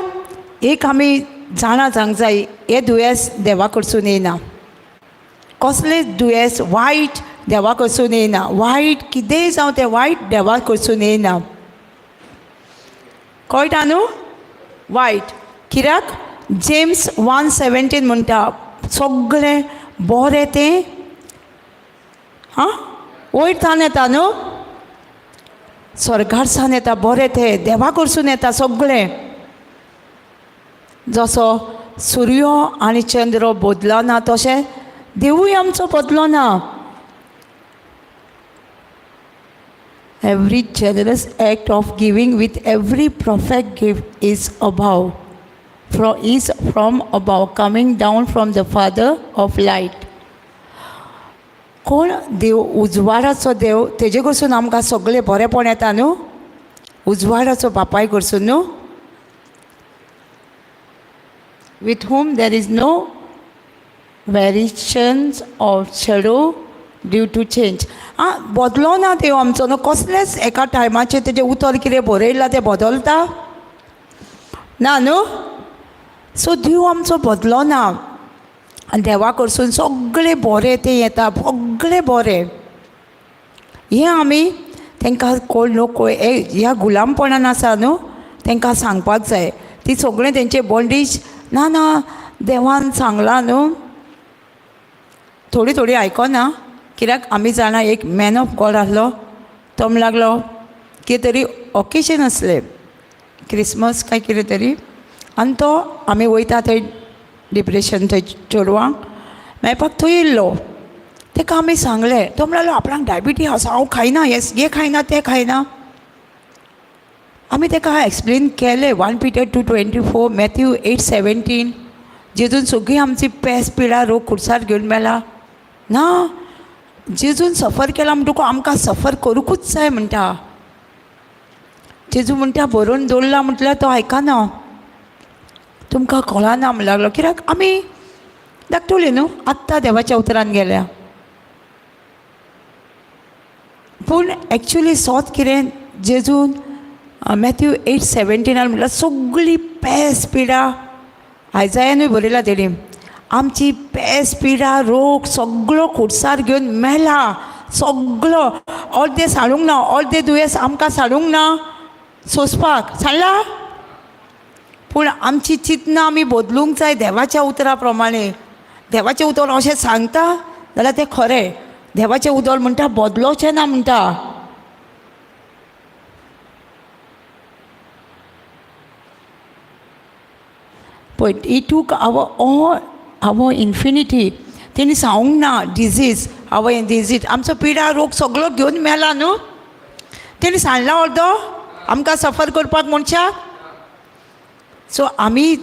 एक आमी जाणा जावंक जाय, हें दुयेंस देवा कडसून येयना, कसलें दुयेंस वायट देवा कडसून येयना, वायट कितेंय जावं तें वायट देवा कडसून येयना, कळटा न्हू? वायट कित्याक जेम्स 1:17 म्हणटा सगळें बरें तें हां वयर सान येता न्हू, स्वर्गार सान येता, बरें तें देवा कडसून येता सगळें. जसो सुर्यो आनी चंद्र बदलना तशें देवूय आमचो बदलना. Every generous act of giving with every perfect gift is above, is from above, coming down from the Father of light. कोण देव? उजवाडाचो देव, तेजे कडसून आमकां सगळें बरेंपण येता न्हू, उजवाडाचो बापाय कडसून न्हू. With whom there is no variations of shadow due to change. आं, बदलो ना देव आमचो न्हू, कसलेच एका टायमाचेर तेजें उतर कितें बरयलां तें बदलता ना न्हू. सो देव आमचो बदलो ना आनी देवा कडसून सगळें बरें तें येता, सगळें बरें. हें आमी तांकां कोण न्हू ह्या गुलामपणान आसा न्हू तांकां सांगपाक जाय. ती सगळें तेंचे बॉन्डेज ना ना देवान सांगलां न्हू, थोडी थोडी आयकना कित्याक आमी जाणा एक मॅन ऑफ गॉड आसलो, तो म्हण लागलो कितें तरी ऑकेजन आसलें, क्रिसमस काय कितें तरी. आनी तो आमी वयता थंय डिप्रेशन थंय चेडवांक मेळपाक थंय येयल्लो. ताका आमी सांगलें, तो म्हणलो आपणाक डायबिटीज आसा, हांव खायना, हें खायना तें खायना. आमी ताका एक्सप्लेन केलें 1 Peter 2:24, Matthew 8:17, जेजून सगळीं आमची पेस पिडा रोग खुर्सार घेवन मेला ना. जेजून सफर केला म्हणटकूच आमकां सफर करूंकूच जाय म्हणटा. जेजू म्हणटा बरोवन दवरला म्हटल्यार तो आयकना, तुमकां कळना म्हण लागलो. कित्याक आमी धाकटुली न्हू, आत्तां देवाच्या उतरान गेल्या. पूण एक्चुली सोत कितें, जेजून मॅथ्यू 8:17 म्हटल्यार सगळी पेस पिडा आयजायानूय बरयला तेणी, आमची पेस पिडा रोग सगळो खुर्सार घेवन मेला सगळो. अर्दें साडूंक ना, अर्दें दुयेंस आमकां साडूंक ना सोंसपाक सांडला. पूण आमची चिंतनां आमी बदलूंक जाय देवाच्या उतरा प्रमाणे. देवाचें उतर अशें सांगता जाल्यार तें खरें. देवाचें उतर म्हणटा बदलोचें ना म्हणटा. पळय, he took our all our infirmity. तेणी सांगूंक ना डिजीज, our disease, आमचो पिडा रोग सगळो घेवन मेला न्हू. तेणी सांडला अर्दो आमकां सफर करपाक मनशाक. सो आमी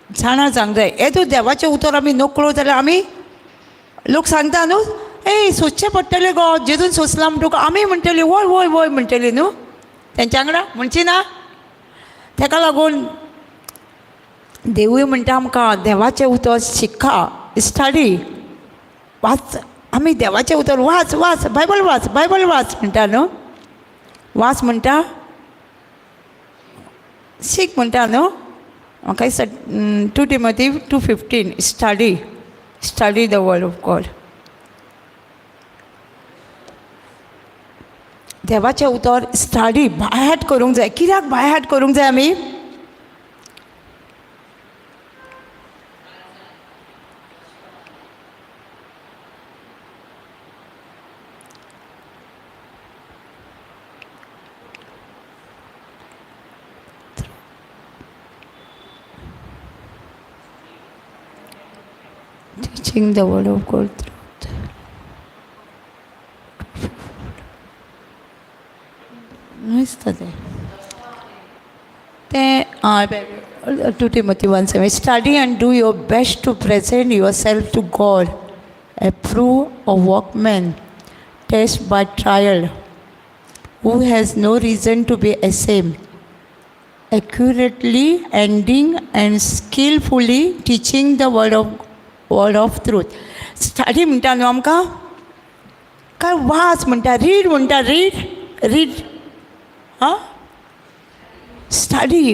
जाणा जावंक जाय, येदो देवाचें उतर आमी नकळो जाल्यार आमी लोक सांगता न्हू, ए सोंसचें पडटलें गो, जेजून सोंसलां म्हणटकूच आमी म्हणटली वय वय वय म्हणटली न्हू तेंच्या वांगडा, म्हणची ना. तेका लागून देवूय म्हणटा आमकां देवाचें उतर शिका, स्टडी, वाच. आमी देवाचें उतर वाच वाच, बायबल वाच, बायबल वाच म्हणटा न्हू. वाच म्हणटा, शीक म्हणटा न्हू. म्हाका दिसता 2 Timothy 2:15, study, study the word of God. देवाचें उतर स्टडी बायहार्ट करूंक जाय. कित्याक बायहार्ट करूंक जाय आमी? Teaching the word of God truth. दिसता तें तें 2 Timothy 1:7, study and do your best to present yourself to God, approve a workman test by trial, who has no reason to be ashamed, accurately handling and skillfully teaching the word of truth. Study म्हणटा न्हू आमकां, काय वाच म्हणटा, read म्हणटा, read read, आं study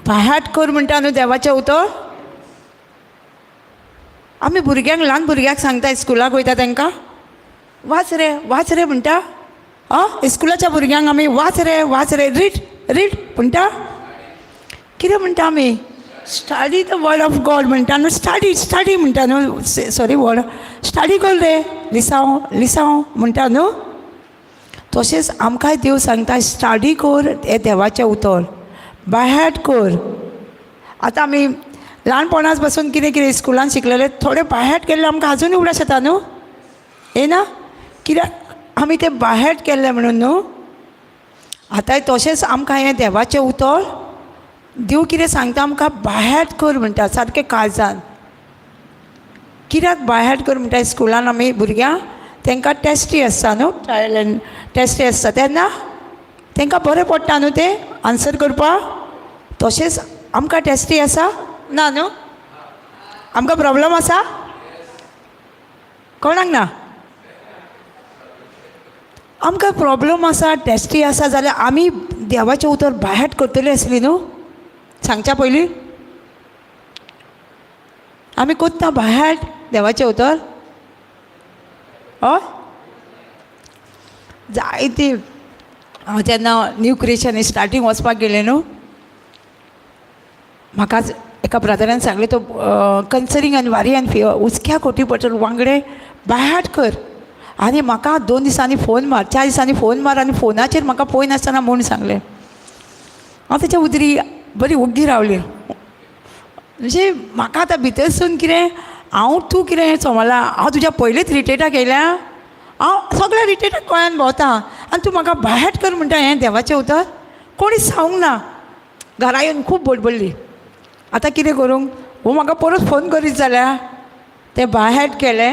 by heart कर म्हणटा न्हू देवाचें उतर. आमी भुरग्यांक, ल्हान भुरग्यांक सांगता, स्कुलाक वयता तांकां वाच रे वाच रे म्हणटा. आं स्कुलाच्या भुरग्यांक आमी वाच रे वाच रे, रीड रीड म्हणटा. कितें म्हणटा आमी? Study the word of God म्हणटा न्हू. स्टडी स्टडी म्हणटा न्हू, सॉरी वर्ड स्टडी कर रे, लिसांव लिसांव म्हणटा न्हू. तशेंच आमकांय देव सांगता स्टडी कर हें देवाचें उतर, बायहार्ट कर. आतां आमी ल्हानपणाच पासून कितें कितें स्कुलान शिकलेले थोडे बायहार्ट केल्ले आमकां आजून उगडास येता न्हू, येना? कित्याक आमी तें बायहार्ट केल्लें म्हणून न्हू. आतांय तशेंच आमकां हें देवाचें उतर देव कितें सांगता आमकां, बायहार्ट कर म्हणटा सारकें काळजान. कित्याक बायहार्ट कर म्हणटा? स्कुलान आमी भुरग्यांक तांकां टेस्टी आसता न्हू, ट्रायल एंड टेस्टी आसता, तेन्ना तांकां बरें पडटा न्हू तें आन्सर करपाक. तशेंच आमकां टेस्टी आसा ना न्हू? आमकां प्रॉब्लम आसा कोणाक ना? आमकां प्रॉब्लम आसा, टेस्टी आसा जाल्यार आमी देवाचें उतर बायहार्ट करतली आसली न्हू. सांगच्या पयलीं आमी कोत्ता बायहार्ट देवाचें उतर. हय, जायती हांव जेन्ना न्यू क्रिएशन स्टार्टींग वचपाक गेलें न्हू, म्हाका एका ब्रदरान सांगलें, तो कन्सर्निंग आनी वारी आनी फियर हुसक्या कोटी बद्दल वांगडे बायहार्ट कर. आनी म्हाका 2 दिसांनी फोन मार, 4 दिसांनी फोन मार आनी फोनाचेर म्हाका पळय नासतना म्हूण सांगलें. हांव तेच्या उदरी बरी ओग्गी रावली. म्हणजे म्हाका आतां भितरसून कितें हांव तूं कितें समजला, हांव तुज्या पयलींच रिट्रेटाक येयल्या, हांव सगळ्या रिट्रेटाक गोंयान भोंवता आनी तूं म्हाका बायहाट कर म्हणटा. हें देवाचें उतर कोणीच सांगूंक ना. घरा येवन खूब बडबडली. आतां कितें करूंक, हो म्हाका परत फोन करीत जाल्यार तें बायहाट केलें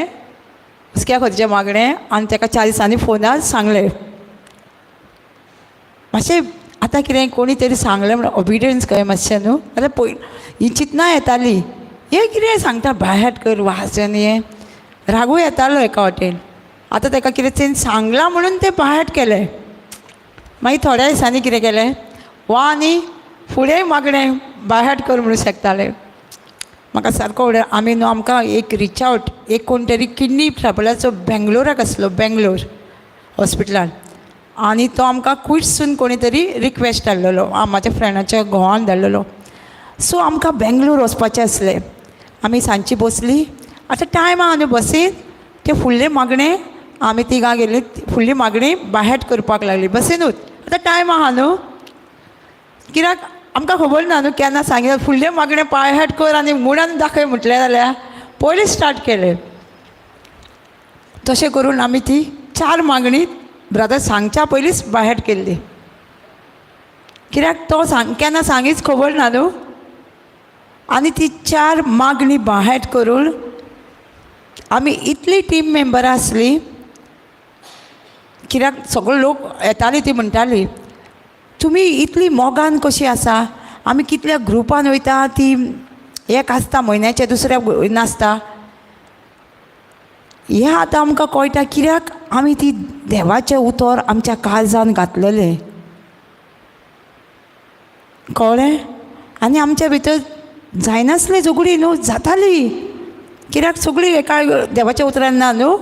हुस्क्या खर्चें मागणें आनी ताका 4 दिसांनी फोनार सांगलें. मातशें आतां कितें कोणी तरी सांगलें म्हणून ओबिडियन्स कळ्ळें मातशें न्हू. जाल्यार पयलीं ही चिंतनां येताली, हें कितें सांगता बायहाट कर वाचन, हें रागूय येतालो एका वाटेन. आतां ताका कितें तेणें सांगलां म्हणून तें बायहाट केलें. मागीर थोड्या दिसांनी कितें केलें, वा आनी फुडें मागणें बायहाट कर म्हणूं शकतालें. म्हाका सारको उडय आमी न्हू आमकां एक रिच आवट एक कोण तरी किडनी ट्रबलाचो बेंगलोराक आसलो, बेंगलोर हॉस्पिटलान, आनी तो आमकां कुयटसून कोणी तरी रिक्वेस्ट धाडलेलो, म्हाज्या फ्रेंडाच्या घोवान धाडलेलो. सो आमकां बेंगलोर वचपाचें आसलें. आमी सांजची बसली, आतां टायम आहा न्हू बसीन, ते फुडले मागणें आमी तिगां गेलीं, फुडली मागणी बायहाट करपाक लागली बसीनूच. आतां टायम आहा न्हू, कित्याक आमकां खबर ना न्हू केन्ना सांगितलें फुडलें मागणें बायहाट कर आनी मुणान दाखय म्हटलें जाल्यार पयलीं स्टार्ट केलें. तशें करून आमी ती 4 मागणी ब्रदर सांगच्या पयलींच बायहाट केल्ली, कित्याक तो सांग केन्ना सांगीच खबर ना न्हू. आनी ती 4 मागणी बायहाट करून आमी इतली टीम मेंबरां आसली, कित्याक सगळे लोक येताली ती म्हणटाली तुमी इतली मोगान कशी आसा, आमी कितल्या ग्रुपान वयता, ती एक आसता म्हयन्याचें दुसऱ्या नासता. हें आतां आमकां कळटा कित्याक आमी ती देवाचें उतर आमच्या काळजान घातलेलें, कळ्ळें. आनी आमच्या भितर जायनासली झगडी न्हू, जाताली कित्याक सगळीं एका देवाच्या उतरान ना न्हू,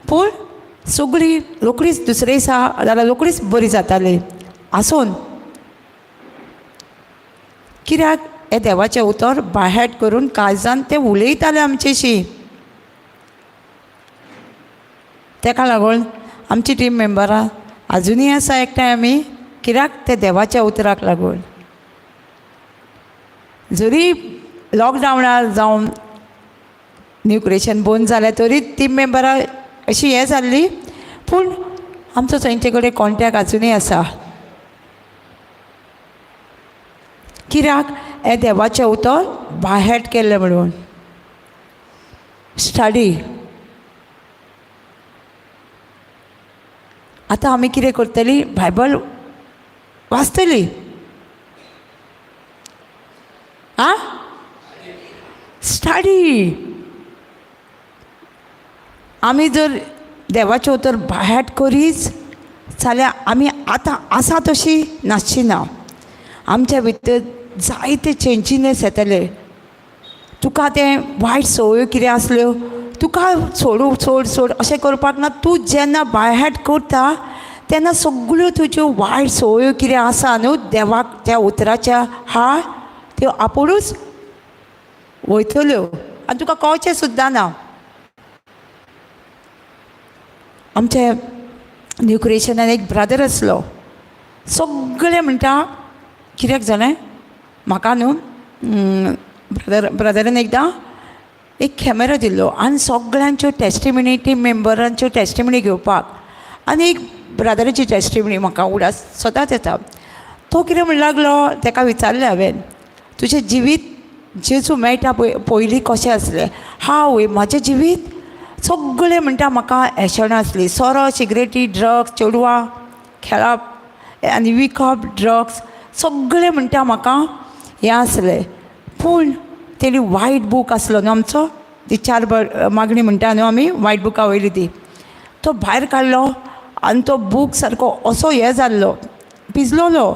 पूण सगळीं रोखडीच दुसरे दिसा जाल्यार रोखडीच बरी जाताली आसून, कित्याक हें देवाचें उतर बायहाट करून काळजान तें उलयतालें आमचेशी. तेका लागून आमची टीम मेंबरां आजुनूय आसा एकठांय आमी, कित्याक ते देवाच्या उतराक लागून. जरी लॉकडावनार जावन न्यू क्रिएशन बंद जालें तरी टीम मेंबरां अशी हें जाल्ली, पूण आमचो तांचे कडेन कॉन्टेक्ट आजुनूय आसा, कित्याक हें देवाचें उतर बायहाट केल्लें म्हणून. स्टडी आतां आमी कितें करतली, बायबल वाचतली आं, स्टडी. आमी जर देवाचें उतर बायहाट करीच जाल्यार आमी आतां आसा तशी नासची ना, आमच्या भितर जायते चेंजीनेस येतले. तुका तें वायट संवयो कितें आसल्यो तुका सोडू सोड सोड अशें करपाक ना. तूं जेन्ना बायहाट करता तेन्ना सगळ्यो तुज्यो वायट संवयो कितें आसा न्हू देवाक त्या उतराच्या हा त्यो आपुणूच वयतल्यो आनी तुका कळचें सुद्दां ना. आमच्या न्यू क्रिएशनान एक ब्रदर आसलो, सगळें म्हणटा कित्याक जालें म्हाका न्हू ब्रदरान एकदां एक कॅमेरा दिल्लो आनी सगळ्यांच्यो टेस्टिमनी टीम मेंबरांच्यो टेस्टिमनी घेवपाक, आनी एक ब्रदराची टेस्टिमनी म्हाका उडास सदांच येता. तो कितें म्हणूंक लागलो, ताका विचारलें हांवें, तुजें जिवीत जेजू मेळटा पळय पयलीं कशें आसलें? हांव म्हाजें जिवीत सगळें म्हणटा म्हाका एशणां आसलीं, सोरो, सिगरेटी, ड्रग्स, चेडवां खेळप आनी विकप, ड्रग्स सगळें म्हणटा म्हाका हें आसलें. पूण तेणी वायट बूक आसलो न्हू आमचो, ती 4 मागणी म्हणटा न्हू आमी, वायट बुका वयली ती, तो भायर काडलो आनी तो बूक सारको असो हें जाल्लो, पिजलोलो.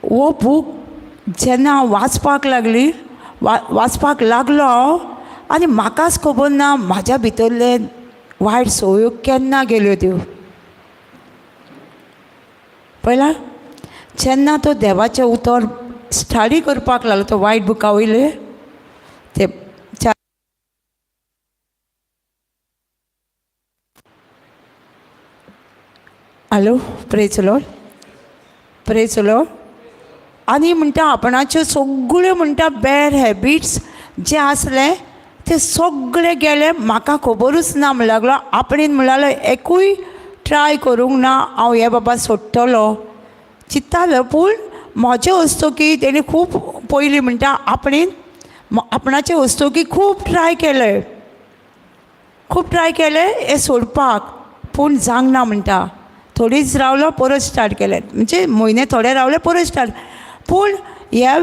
हो बूक जेन्ना हांव वाचपाक लागली, वाचपाक लागलो हांव, आनी म्हाकाच खबर ना म्हाज्या भितरले वायट संवयो केन्ना गेल्यो त्यो. पळयला जेन्ना तो देवाचें उतर स्टडी करपाक लागलो तो वायट बुका वयले ते Hello, praise Lord, praise Lord. आनी म्हणटा आपणाच्यो सगळ्यो म्हणटा बॅड हॅबिट्स जे आसले ते सगळे गेले, म्हाका खबरूच ना म्हण लागलो. आपणेन म्हण लागलो एकूय ट्राय करूंक ना, हांव हे बाबा सोडटलो चिंत्तालो. पूण म्हजे वस्तुकी तेणी खूब पयलीं म्हणटा आपणेन आपणाचे वस्तुकी खूब ट्राय केले, खूब ट्राय केले हें सोडपाक, पूण जावंक ना म्हणटा. थोडीच रावलो परत स्टार्ट केलें, म्हणजे म्हयने थोडे रावले परत स्टार्ट. पूण ह्या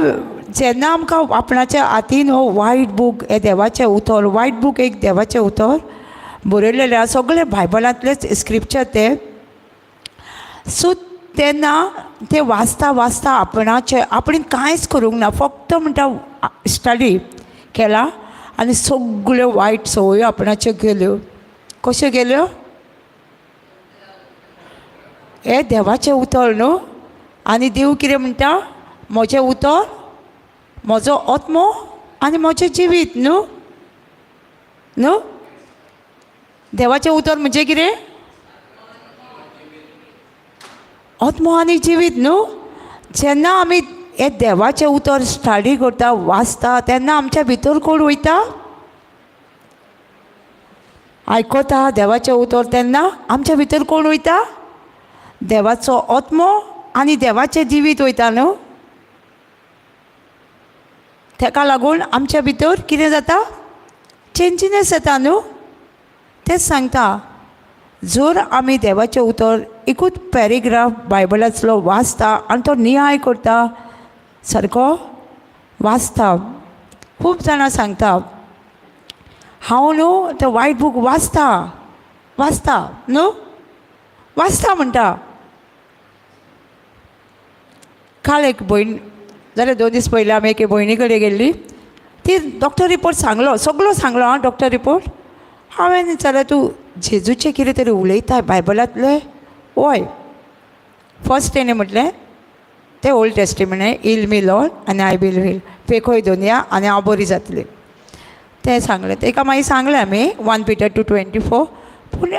जेन्ना आमकां आपणाच्या हातीन हो वायट बूक, हे देवाचें उतर, वायट बूक एक देवाचें उतर बरयलेलें आसा, सगळें बायबलांतलेच स्क्रिप्चर ते. सो तेन्ना ते वाचता वाचता आपणाचे आपणें कांयच करूंक ना, फक्त म्हणटा स्टडी केला आनी सगळ्यो वायट संवयो आपणाच्यो गेल्यो. कश्यो गेल्यो? हें देवाचें उतर न्हू. आनी देव कितें म्हणटा? म्हजें उतर म्हजो आत्मो आनी म्हजें जिवीत न्हू, न्हू? देवाचें उतर म्हणजे कितें? आत्मो आनी जिवीत न्हू. जेन्ना आमी हें देवाचें उतर स्टडी करता, वाचता, तेन्ना आमच्या भितर कोण वयता? आयकता देवाचें उतर तेन्ना आमच्या भितर कोण वयता? देवाचो आत्मो आनी देवाचें जिवीत वयता न्हू. तेका लागून आमच्या भितर कितें जाता? चेंजीनस जाता न्हू. तेंच सांगता, जर आमी देवाचें उतर एकूच पॅरेग्राफ बायबलांतलो वाचता आनी तो नियाळ करता, सारको वाचता. खूब जाणां सांगता, हांव न्हू तें वायट बूक वाचता, वाचता न्हू, वाचता म्हणटा. काल एक भयण जाल्यार 2 दीस पयलीं आमी एके भयणी कडेन गेल्ली, ती डॉक्टर रिपोर्ट सांगलो, सगलो सांगलो आं डॉक्टर रिपोर्ट. हांवें विचारलें, तूं जेजूचें कितें तरी उलयता बायबलांतलें? वय. फर्स्ट तेणें म्हटलें तें ओल्ड टेस्टिमेंट, हील मी लॉर्ड आनी I will heal, पेखोय दोनया आनी हांव बरी जातली, तें सांगलें. तेका मागीर सांगलें आमी 1 Peter 2:24. पूण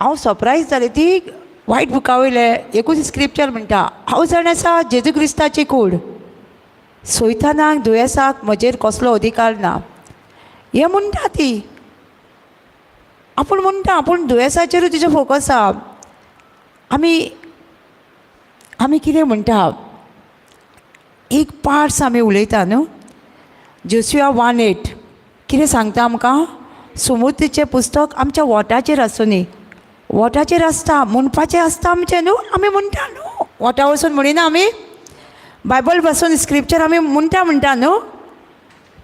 हांव सरप्रायज जालें, ती वायट बुका वयलें एकूच स्क्रिप्चर म्हणटा, हांव जाण आसा जेजू क्रिस्ताची कूड, सोयतानाक दुयेंसाक म्हजेर कसलो अधिकार ना, हें म्हणटा ती. आपूण म्हणटा, आपूण दुयेंसाचेरूय तिचें फोकस आसा. आमी कितें म्हणटा, एक पार्ट्स आमी उलयता न्हू. जोशुआ 1:8 कितें सांगता आमकां? सुमूर्तीचें पुस्तक आमच्या वोटाचेर आसूं, वोटाचेर आसता म्हणपाचें आसता आमचें न्हू. आमी म्हणटा न्हू, वोटा वचून म्हणिना आमी, बायबल पासून स्क्रिप्चर आमी म्हणटा म्हणटा न्हू.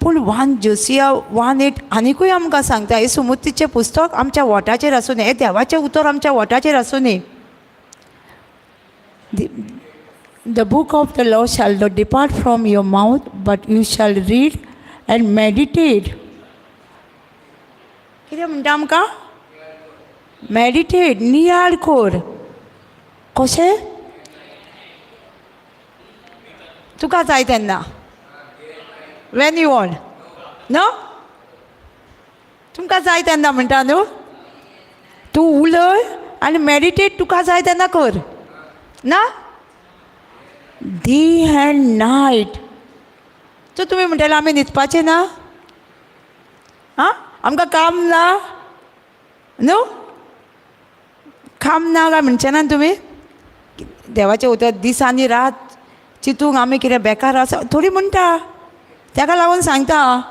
पूण 1 जोसिया 1:8 आनिकूय आमकां सांगता, हें सुमूर्तीचें पुस्तक आमच्या वोटाचेर आसूं, हें देवाचें उतर आमच्या वोटाचेर आसूं. The book of the law shall not depart from your mouth, but you shall read and meditate. कितें म्हणटा आमकां? मेडिटेट, नियाळ कोर. कशें? तुका जाय तेन्ना, when you want, न्हू? तुमकां जाय तेन्ना म्हणटा न्हू, तूं उलय आनी मेडिटेट तुका जाय तेन्ना कर ना, डे अँड नायट. सो तुमी म्हणटाले आमी न्हिदपाचें ना, आं, आमकां काम ना न्हू, काम ना काय म्हणचें ना तुमी? देवाचें उतर दीस आनी रात चिंतूंक आमी कितें बेकार आसा? थोडी म्हणटा, ताका लागून सांगता.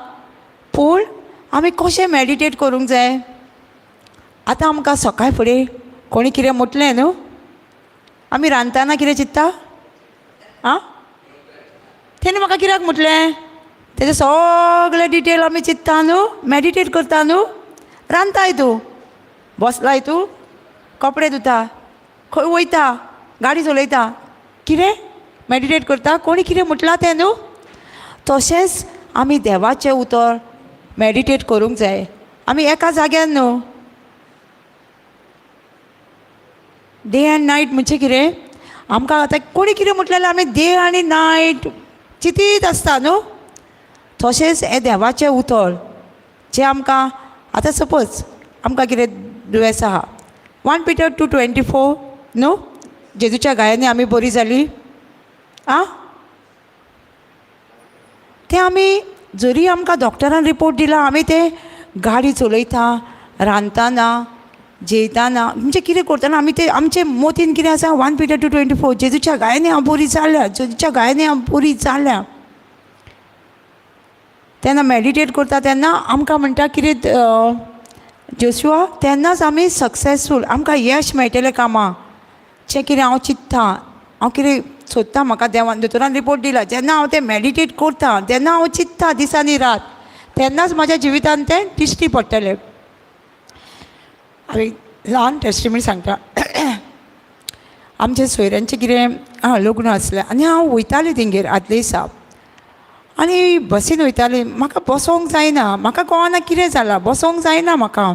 पूण आमी कशें मेडिटेट करूंक जाय? आतां आमकां सकाळ फुडें कोणी कितें म्हटलें न्हू, आमी रांदतना कितें चिंत्ता? आं, तेणें म्हाका कित्याक म्हटलें? तेजें सगळें डिटेल आमी चिंत्ता न्हू, मेडिटेट करता न्हू. रांदताय तूं, बसलाय तूं, कपडे धुता, खंय वयता, गाडी चलयता, कितें मेडिटेट करता? कोणी कितें म्हटलां तें न्हू. तशेंच आमी देवाचें उतर मेडिटेट करूंक जाय. आमी एका जाग्यार न्हू, डे अँड नायट म्हणजे कितें? आमकां आतां कोणी कितें म्हटलें जाल्यार आमी डे आनी नायट चिंतीत आसता न्हू. तशेंच हें देवाचें उतर जें आमकां आतां सपोज आमकां कितें दुयेंस आहा, 1 Peter 2:24 न्हू? जेजूच्या घायांनी आमी बरी जाली आं. तें आमी जरी आमकां डॉक्टरान रिपोर्ट दिला, आमी तें गाडी चलयता, रांदतना, जेयताना, म्हणजे कितें करतना आमी तें आमचे मोतीन कितें आसा, 1 Peter 2:24, जेजूच्या घायांनी हांव बरी जाल्या, जेजूच्या घायांनी हांव बरी जाल्या. तेन्ना मॅडिटेट करता तेन्ना आमकां म्हणटा कितें जोशुआ, तेन्नाच आमी सक्सेसफूल, आमकां यश मेळटलें कामां. जें कितें हांव चिंत्ता, हांव कितें सोदता, म्हाका देवान दोतोरान रिपोर्ट दिला, जेन्ना हांव तें मॅडिटेट करता, तेन्ना हांव चिंत्ता दीस आनी रात, तेन्नाच म्हाज्या जिवितान तें दिश्टी पडटलें. हांव एक ल्हान टेस्टिमनी सांगता. आमच्या सोयऱ्यांचें कितें आं लग्न आसलें आनी हांव वयतालें तेंगेर आदले दिसा आनी बसीन वयतालें. म्हाका बसोंक जायना, म्हाका कळना कितें जालां, बसोंक जायना म्हाका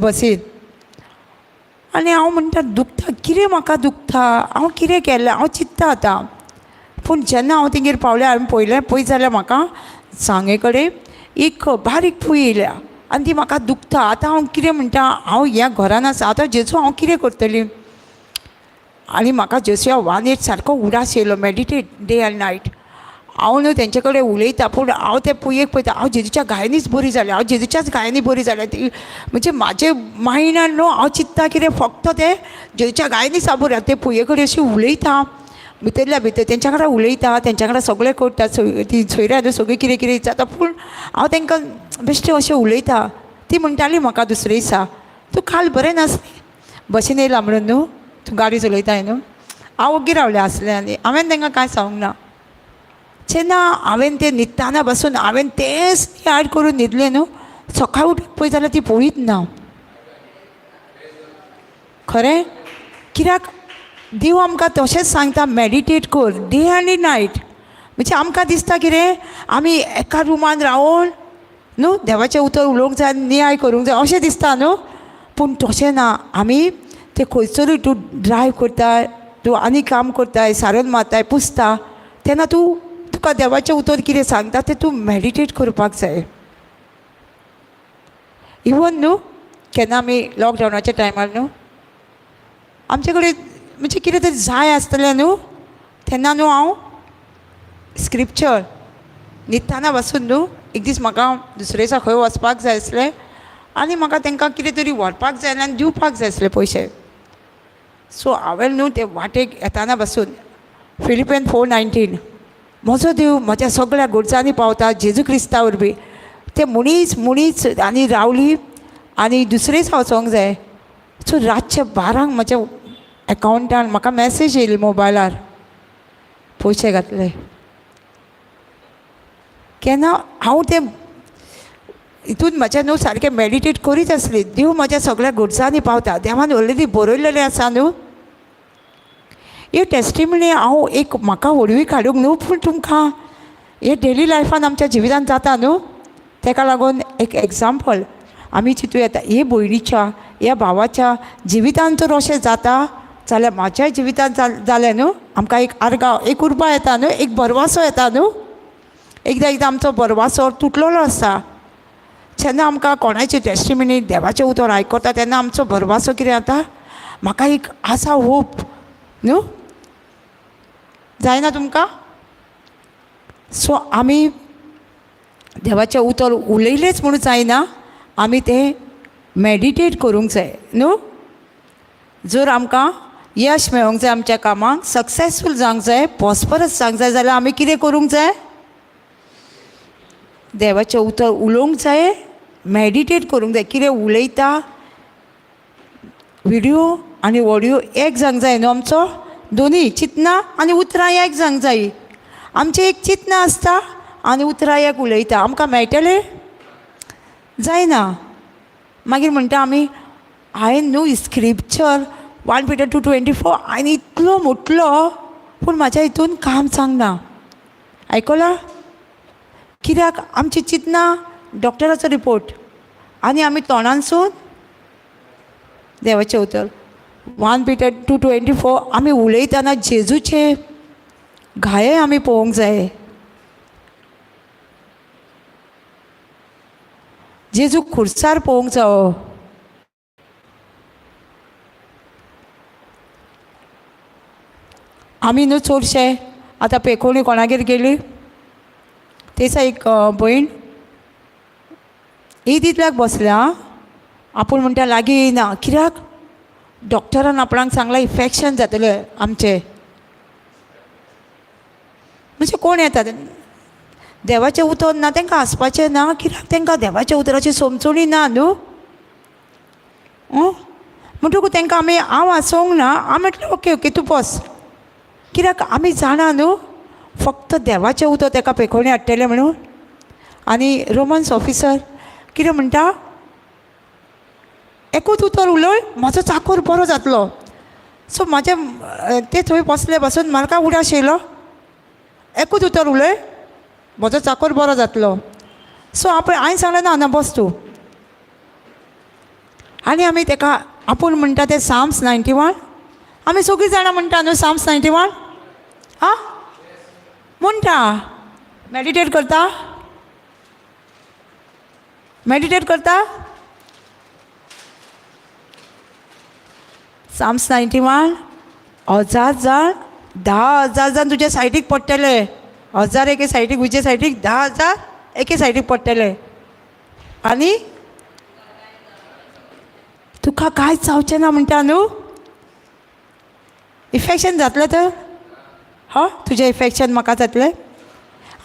बसीन. आनी हांव म्हणटा दुखता कितें, म्हाका दुखता, हांव कितें केलें, हांव चिंत्ता आतां. पूण जेन्ना हांव तेंगेर पावलें, हांवें पळयलें, पळयत जाल्यार म्हाका सांगे कडेन एक बारीक पूय येयल्या आनी ती म्हाका दुखता. आतां हांव कितें म्हणटा, हांव ह्या घरान आसा आतां, जेजू हांव कितें करतली? आनी म्हाका जोशुआ 1:8 सारको उडास येयलो, मेडिटेट डे आनी नायट. हांव न्हू तेंचे कडेन उलयता, पूण हांव ते पुयेक पळयता, हांव जेजूच्या घायांनीच बरी जालें, हांव जेजूच्याच घायांनी बरी जालें. ती म्हणजे म्हाजे मायंडान न्हू हांव चिंत्ता कितें, फक्त तें जेजूच्या घायांनीच हांव बरी. ते पुये कडेन अशी उलयता, भितरल्या भितर तेंच्या कडेन उलयता, तेंच्या कडेन सगळें करता, ती सोयऱ्या न्हू सगळीं कितें कितें जाता, पूण हांव तेंकां बेश्टें अशें उलयता. ती म्हणटाली म्हाका दुसरे दिसा, तूं काल बरें नासलें, बसीन येयला म्हणून न्हू तूं गाडी चलयताय न्हू. हांव ओग्गी रावलें आसलें आनी हांवें तेंकां कांय सांगूंक ना. जेन्ना हांवें तें न्हिदताना बसून हांवें तेंच याद करून न्हिदलें न्हू, सकाळीं उठून पळयत जाल्यार ती पळयत ना. खरें कित्याक देव आमकां तशेंच सांगता, मॅडिटेट कर डे आनी नायट. म्हणजे आमकां दिसता कितें, आमी एका रुमान रावन न्हू देवाचें उतर उलोवंक जाय, नियाळ करूंक जाय अशें दिसता न्हू, पूण तशें ना. आमी ते खंयसरूय तूं ड्रायव करताय, तूं आनी काम करताय, सारण मारताय, पुसता, तेन्ना तूं तुका देवाचें उतर कितें सांगता तें तूं मॅडिटेट करपाक जाय. इवन न्हू केन्ना आमी लॉकडावनाच्या टायमार न्हू आमचे कडेन म्हणजे कितें तरी जाय आसतलें न्हू, तेन्ना न्हू हांव स्क्रिप्चर न्हिदताना बसून न्हू, एक दीस म्हाका दुसरे दिसा खंय वचपाक जाय आसलें आनी म्हाका तांकां कितें तरी व्हरपाक जाय आनी दिवपाक जाय आसले पयशे. सो हांवें न्हू ते वाटेक येताना बसून फिलिपियन 4:19, म्हजो देव म्हज्या सगळ्या गरजांनी पावता जेजू क्रिस्ता वरवीं, ते म्हणीच म्हणीच आनी रावली आनी दुसरे दीस वचोंक जाय. सो रातच्या 12 म्हज्या एकावंटान म्हाका मॅसेज येयली मोबायलार, पयशे घातले. केन्ना हांव तें हितून म्हज्या न्हू सारकें मॅडिटेट करीत आसली, देव म्हज्या सगळ्या गरजांनी पावता, देवान ऑलरेडी बरयलेलें आसा न्हू. ही टेस्टिमनी हांव एक म्हाका व्हडवी काडूंक न्हू, पूण तुमकां हे डेली लायफान आमच्या जिवितान जाता न्हू, तेका लागून एक एग्जाम्पल आमी चिंतू येता. हे भयणीच्या ह्या भावाच्या जिवितान जर अशें जाता जाल्यार म्हाज्याय जिवितान जालें न्हू, आमकां एक आर्गांव, एक उर्बा येता न्हू, एक भरवासो येता न्हू. एकदां एकदां आमचो भरवासो तुटलेलो आसता, जेन्ना आमकां कोणाची टेस्टिमनी देवाचें उतर आयकता तेन्ना आमचो भरवासो कितें जाता, म्हाका एक आसा होप न्हू, जायना तुमकां? सो आमी देवाचें उतर उलयलेंच म्हणून जायना, आमी तें मॅडिटेट करूंक जाय न्हू. जर आमकां यश मेळोंक जाय, आमच्या कामाक सक्सेसफूल जावंक जाय, प्रॉस्परस जावंक जाय, जाल्यार आमी कितें करूंक जाय, देवाचें उतर उलोवंक जाय, मॅडिटेट करूंक जाय. कितें उलयता विडियो आनी ऑडियो एक जावंक जाय न्हू, आमचो दोनूय चिंतना आनी उतरां एक जावंक जाय. आमचें एक चिंतना आसता आनी उतरां एक उलयता, आमकां मेळटलें जायना. मागीर म्हणटा आमी, हांवें न्हू स्क्रिप्चर 1 Peter 2:24 हांवें इतलो म्हटलो, पूण म्हाज्या हितून काम जावंक. आयकलां? कित्याक आमची चिंतना डॉक्टराचो रिपोर्ट आनी आमी तोंडानसून देवाचें उतर 1 Peter 2:24 आमी उलयतना जेजूचे घाये आमी पळोवंक जाय. जेजू खुर्सार पळोवंक जावो. आमी न्हू चडशे आतां पेकोणी कोणागेर गेली तेसा एक भयण ईद इतल्याक बसल्या आं. आपूण म्हणटा लागीं येयना कित्याक डॉक्टरान आपणाक सांगलां इफेक्शन जातलें आमचें. म्हणजे कोण येता देवाचें उतर ना तांकां आसपाचें ना कित्याक तांकां देवाच्या उतराची समजणी ना न्हू. म्हणटकूच तांकां आमी हांव आसोंक ना, हांव म्हटलें ओके ओके तूं बस, कित्याक आमी जाणा न्हू फक्त देवाचें उतर ताका पेखोणी हाडटलें म्हणून. आनी रोमन्स ऑफिसर कितें म्हणटा, एकूच उतर उलय म्हजो चाकोर बरो जातलो. सो म्हाजें ते थंय बसले पासून म्हाका उडास येयलो, एकूच उतर उलय म्हजो चाकोर बरो जातलो. सो आपणें हांवें सांगलें ना ना बस तूं. आनी आमी ताका आपूण म्हणटा ते साम्स 91, आमी सगळीं जाणां म्हणटा न्हू साम्स 91 आं म्हणटा, मॅडिटेट करता, मॅडिटेट करता साम्स 91. 1000 जाण 10,000 जाण तुज्या सायडीक पडटले, 1000 एके सायडीक उजवे सायडीक, 10,000 एके सायडीक पडटले आनी तुका कांयच जावचें ना म्हणटा न्हू. इफेक्शन जातलें तर ह तुजें इफेक्शन म्हाका जातलें.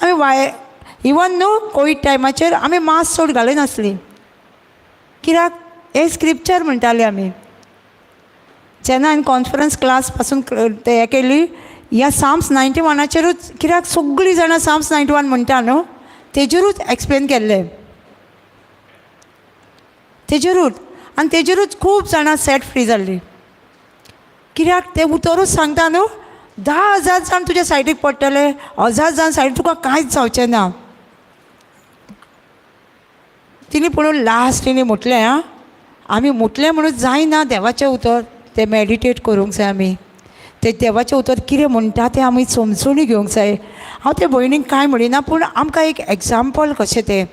आमी वाय इवन न्हू कोवीड टायमाचेर आमी मास्क चड घालयनासली कित्याक हें स्क्रिप्चर म्हणटाले आमी. जेन्ना हांवें कॉन्फरन्स क्लास पासून ते हें केली ह्या साम्स 91चेरूच, कित्याक सगळीं जाणां साम्स 91 म्हणटा न्हू तेजेरूच एक्सप्लेन केल्लें तेजेरूच, आनी तेजेरूच खूब जाणां सेट फ्री जाल्लीं कित्याक तें उतरूच सांगता न्हू 10,000 जाण तुज्या सायडीक पडटले, 1000 जाण सायडीक, तुका कांयच जावचें ना. तिणें पळोवन लास्ट तिणें म्हटलें आं आमी म्हटलें म्हणून जायना देवाचें उतर तें मॅडिटेट करूंक जाय, आमी तें देवाचें उतर कितें म्हणटा तें आमी समजून घेवंक जाय. हांव ते भयणीक कांय म्हणिना पूण आमकां एक एग्जाम्पल कशें तें,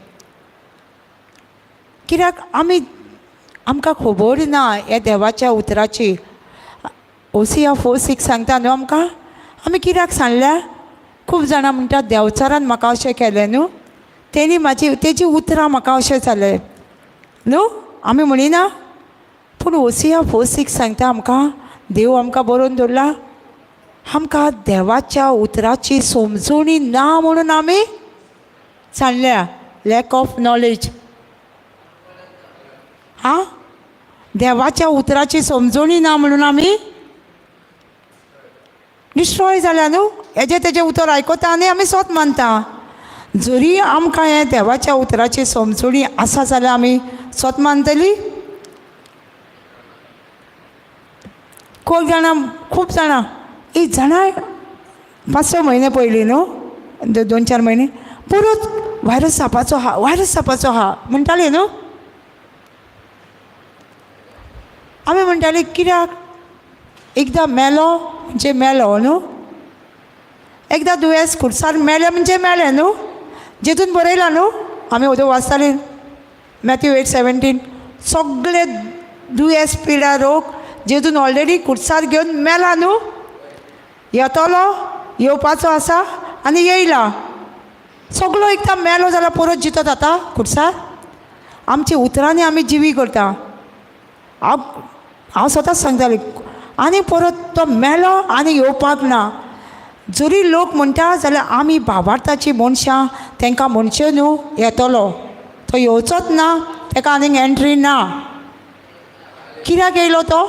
कित्याक आमी आमकां खबर ना ह्या देवाच्या उतराची. ओसिया 4:6 सांगता न्हू आमकां, आमी कित्याक सांगल्या खूब जाणां म्हणटा देंवचारान म्हाका अशें केलें न्हू, तेणी म्हाजी तेजी उतरां म्हाका अशें जालें न्हू, आमी म्हणिना. पूण ओसिया 4:6 सांगता आमकां देव आमकां बरोवन दवरला, आमकां देवाच्या उतराची समजणी ना म्हणून आमी सांगल्या, लॅक ऑफ नॉलेज. आं देवाच्या उतराची समजणी ना म्हणून आमी डिस्ट्रॉय जाल्या न्हू. हेजें तेजें उतर आयकता आनी आमी स्वत मानता. जरी आमकां हें देवाच्या उतराची समजणी आसा जाल्यार आमी स्वत मानतली. खूब जाणां खूब जाणां ही जाणां 5-6 म्हयने पयलीं न्हू, 2-4 म्हयने परत व्हायरस जावपाचो आहा, व्हायरस जावपाचो आहा म्हणटाली न्हू. आमी म्हणटाली कित्याक एकदां मेलो म्हणजे मेलो न्हू, एकदां दुयेंस खुर्सार मेलें म्हणजे मेलें न्हू, जेतून बरयलां न्हू आमी ओदो वाचतालीं मॅथ्यू 8:17, सगळे दुयेंस पिडा रोग जेतून ऑलरेडी खुर्सार घेवन मेला न्हू, येतलो येवपाचो आसा आनी येयला सगळो एकदां मेलो जाल्यार परत जितो जाता खुर्सार. आमच्या उतरांनी आमी जिवी करता. हांव हांव स्वताच सांगतालें आनी परत तो मेलो आनी येवपाक ना. जरी लोक म्हणटा जाल्यार आमी भावार्थाची मनशां तांकां म्हणचें न्हू येतलो तो येवचोच ना, ताका आनीक एंट्री ना. कित्याक येयलो तो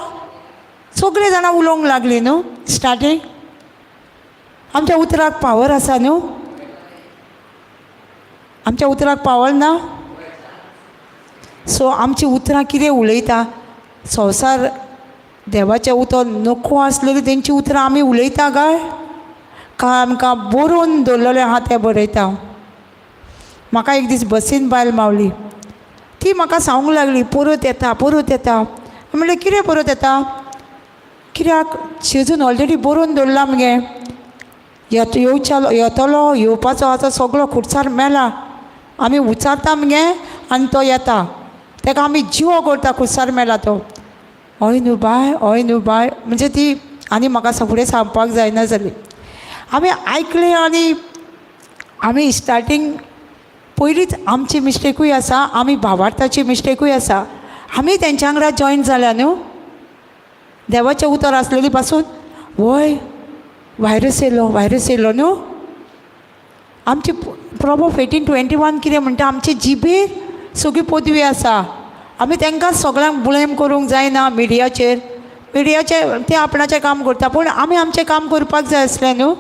सगळीं जाणां उलोवंक लागलीं न्हू स्टार्टींग. आमच्या उतराक पावर आसा न्हू, आमच्या उतराक पावर ना. सो आमची उतरां कितें उलयता, संवसार देवाचें उतर नको आसलेली तेंची उतरां आमी उलयता काय काय आमकां बरोवन दवरलेलें आहा तें बरयता. म्हाका एक दीस बसीन बायल मावली, ती म्हाका सांगूंक लागली परत येता परत येता. म्हणलें कितें परत येता, कित्याक शेजून ऑलरेडी बरोवन दवरला मगे, येवच्या येतलो येवपाचो आतां सगळो खुर्सार मेला, आमी उचारता मगे आनी तो येता, ताका आमी जिवो करता खुर्सार मेला तो. हय न्हू बाय, हय न्हू बाय, म्हणजे ती आनी म्हाका फुडें सांगपाक जायना जाली. आमी आयकलें आनी आमी स्टार्टींग पयलींच आमची मिस्टेकूय आसा, आमी भावार्थाची मिस्टेकूय आसा. आमी तेंच्या वांगडा जॉयन जाल्या न्हू, देवाचें उतर आसलेली पासून वय व्हायरस येयलो, व्हायरस येयलो न्हू. आमची प्रोवर्ब 18:21 कितें म्हणटा, आमचे जिबेर सगळी पदवी आसा. आमी तांकां सगळ्यांक ब्लेम करूंक जायना. मिडियाचेर, मिडियाचे ते आपणाचें काम करता, पूण आमी आमचें काम करपाक जाय आसलें न्हू.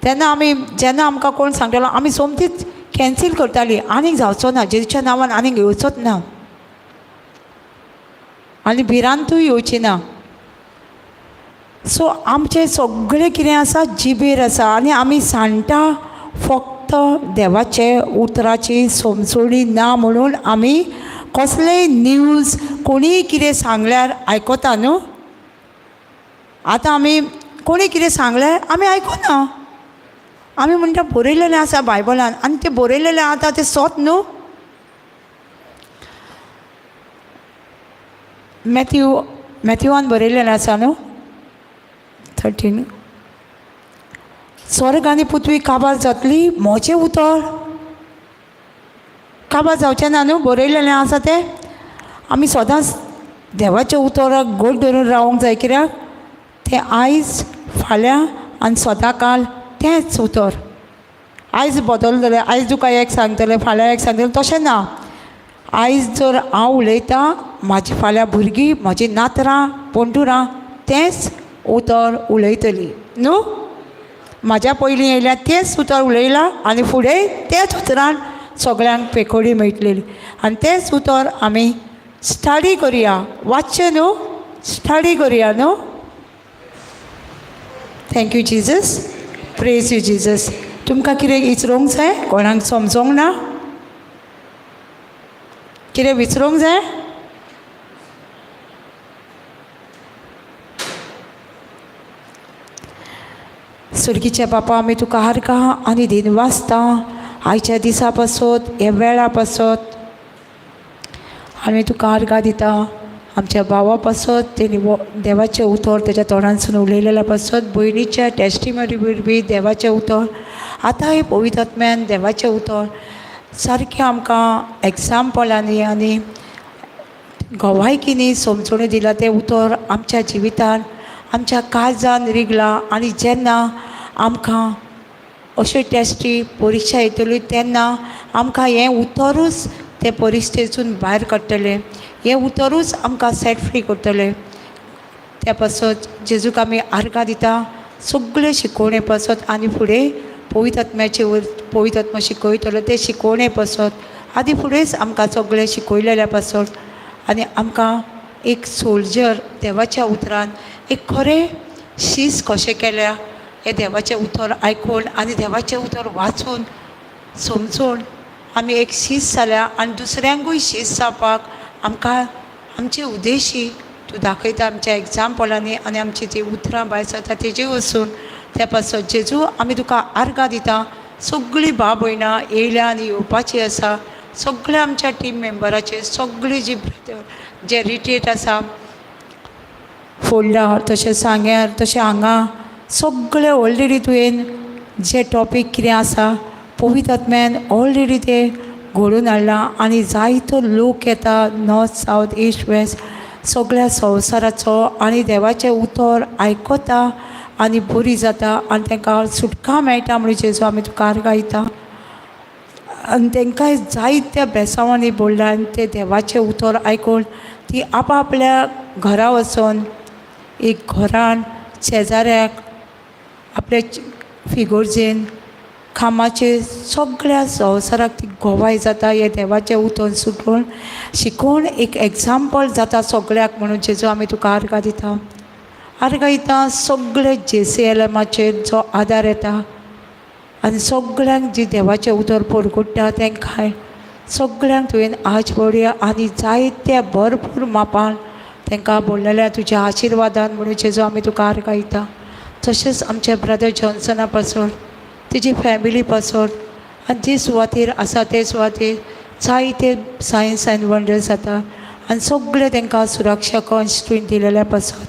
तेन्ना आमी जेन्ना आमकां कोण सांगतालो आमी सोमतीच कॅन्सील करताली, आनीक जावचो ना, जेजूच्या नांवान आनीक येवचोच ना आनी भिरांतूय येवची ना. सो आमचें सगळें कितें आसा जिबेर आसा आनी आमी सांडटा फक्त देवाचे उतराची समजोणी ना म्हणून आमी कसलेय न्यूज कोणीय कितें सांगल्यार आयकता न्हू. आतां आमी कोणी कितें सांगल्यार आमी आयकना, आमी म्हणटा बरयलेलें आसा बायबलान आनी तें बरयलेलें आतां तें सोत न्हू. मॅथ्यू, मॅथ्यूआन बरयलेलें आसा न्हू 13, स्वर्ग आनी पृथ्वी काबार जातली, म्हजें उतर काबार जावचें ना न्हू, बरयलेलें आसा तें. आमी सदांच देवाच्या उतराक गोड धरून रावंक जाय, कित्याक तें आयज फाल्यां आनी सदां काल तेंच उतर. आयज बदलतलें, आयज तुका एक सांगतलें, फाल्यां एक सांगतलें, तशें ना. आयज जर हांव उलयतां, म्हाजी फाल्यां भुरगीं, म्हाजी नातरां पणटुरां तेंच उतर उलयतलीं न्हू. म्हाज्या पयलीं येयल्या तेंच उतर उलयलां आनी फुडें तेच उतरान सगळ्यांक पेकोडी मेळटली. आनी तेंच उतर आमी स्टडी करुया, वाचचें न्हू, स्टडी करुया न्हू. Thank you Jesus, praise you Jesus. तुमकां कितें विचरोंक जाय, कोणाक समजोंक ना कितें विचरोंक जाय? सुर्गीचे बापा, आमी तुका आर्गां आनी दिनवासता आयच्या दिसा पासत, ह्या वेळा पासत. आमी तुका आर्गां दिता आमच्या भावा पासत, तेणी देवाचें उतर तेच्या तोंडांतसून उलयलेल्या पासत, भयणीच्या टेस्टिमनी वरवीं देवाचें उतर, आतां हे पवित्र आत्म्यान देवाचें उतर सारकें आमकां एग्जाम्पलांनी आनी गवायकिनी समजोणी दिलां. तें उतर आमच्या जिवितान, आमच्या काळजान रिगलां आनी जेन्ना आमकां अश्यो टेस्टी परिक्षा येतल्यो तेन्ना आमकां हें उतरूच ते परिक्षेसून भायर काडटलें, हें उतरूच आमकां सेट फ्री करतलें. त्या पासत जेजूक आमी आर्गां दिता सगळे शिकोवणे पासत आनी फुडें पवित्र आत्म्याचे पवित्र आत्मा शिकयतलो ते शिकोवणे पासत आनी फुडेंच आमकां सगळें शिकयलेल्या पासत आनी आमकां एक सोल्जर देवाच्या उतरान एक खरें शीस कशें केल्या हें देवाचें उतर आयकून आनी देवाचें उतर वाचून समजून आमी एक शीस जाल्या आनी दुसऱ्यांकूय शीस जावपाक आमकां आमचे उद्देशी तूं दाखयता आमच्या एग्जाम्पलांनी आनी आमची जी उतरां भायर सरता तेजे वचून. त्या पासत जेजू आमी तुका आर्गां दिता. सगळीं भाव भयणां येयल्या आनी येवपाची आसा, सगळ्या आमच्या टीम मेंबराचेर, सगळीं जी जे रिटेट आसा फोंडा तशें सांग्यार तशें हांगा सगळे ऑलरेडी तुवें जे टॉपीक कितें आसा पवित्र आत्म्यान ऑलरेडी ते घडोवन हाडलां आनी जायतो लोक येता नॉर्थ सावथ इस्ट वेस्ट सगळ्या संवसाराचो आनी देवाचें उतर आयकता आनी बरी जाता आनी तांकां सुटका मेळटा म्हणून जेजू आमी तुका आर्गां दिता. आनी तांकांय जायत्या बेसांवांनी भरला आनी ते देवाचें उतर आयकून ती आपआपल्या घरा वचोन एक घरान शेजाऱ्याक आपल्या फिगोर्जेन कामाचेर सगळ्या संवसाराक ती गोवाय जाता. हें देवाचें उतर सुटून शिकोवन एक एग्जाम्पल जाता सगळ्याक म्हणून जेजू आमी तुका आर्गां दिता. आर्गां दिता सगळे जे सी एल एमाचेर जो आदार येता आनी सगळ्यांक जी देवाचें उतर परगुट्टा तांकांय सगळ्यांक तुवें आज पडया आनी जायत्या भरपूर मापान तांकां बोडलेल्या तुज्या आशिर्वादान म्हणून जेजू आमी तुका आर्गां दिता. तशेंच आमच्या ब्रदर जॉन्सना पासून तेजी फॅमिली पासून आनी जे सुवातेर आसा ते सुवातेर जायते सायन्स एंड वंडर्स जाता आनी सगळें तांकां सुरक्षा कंश तुवें दिलेल्या पासत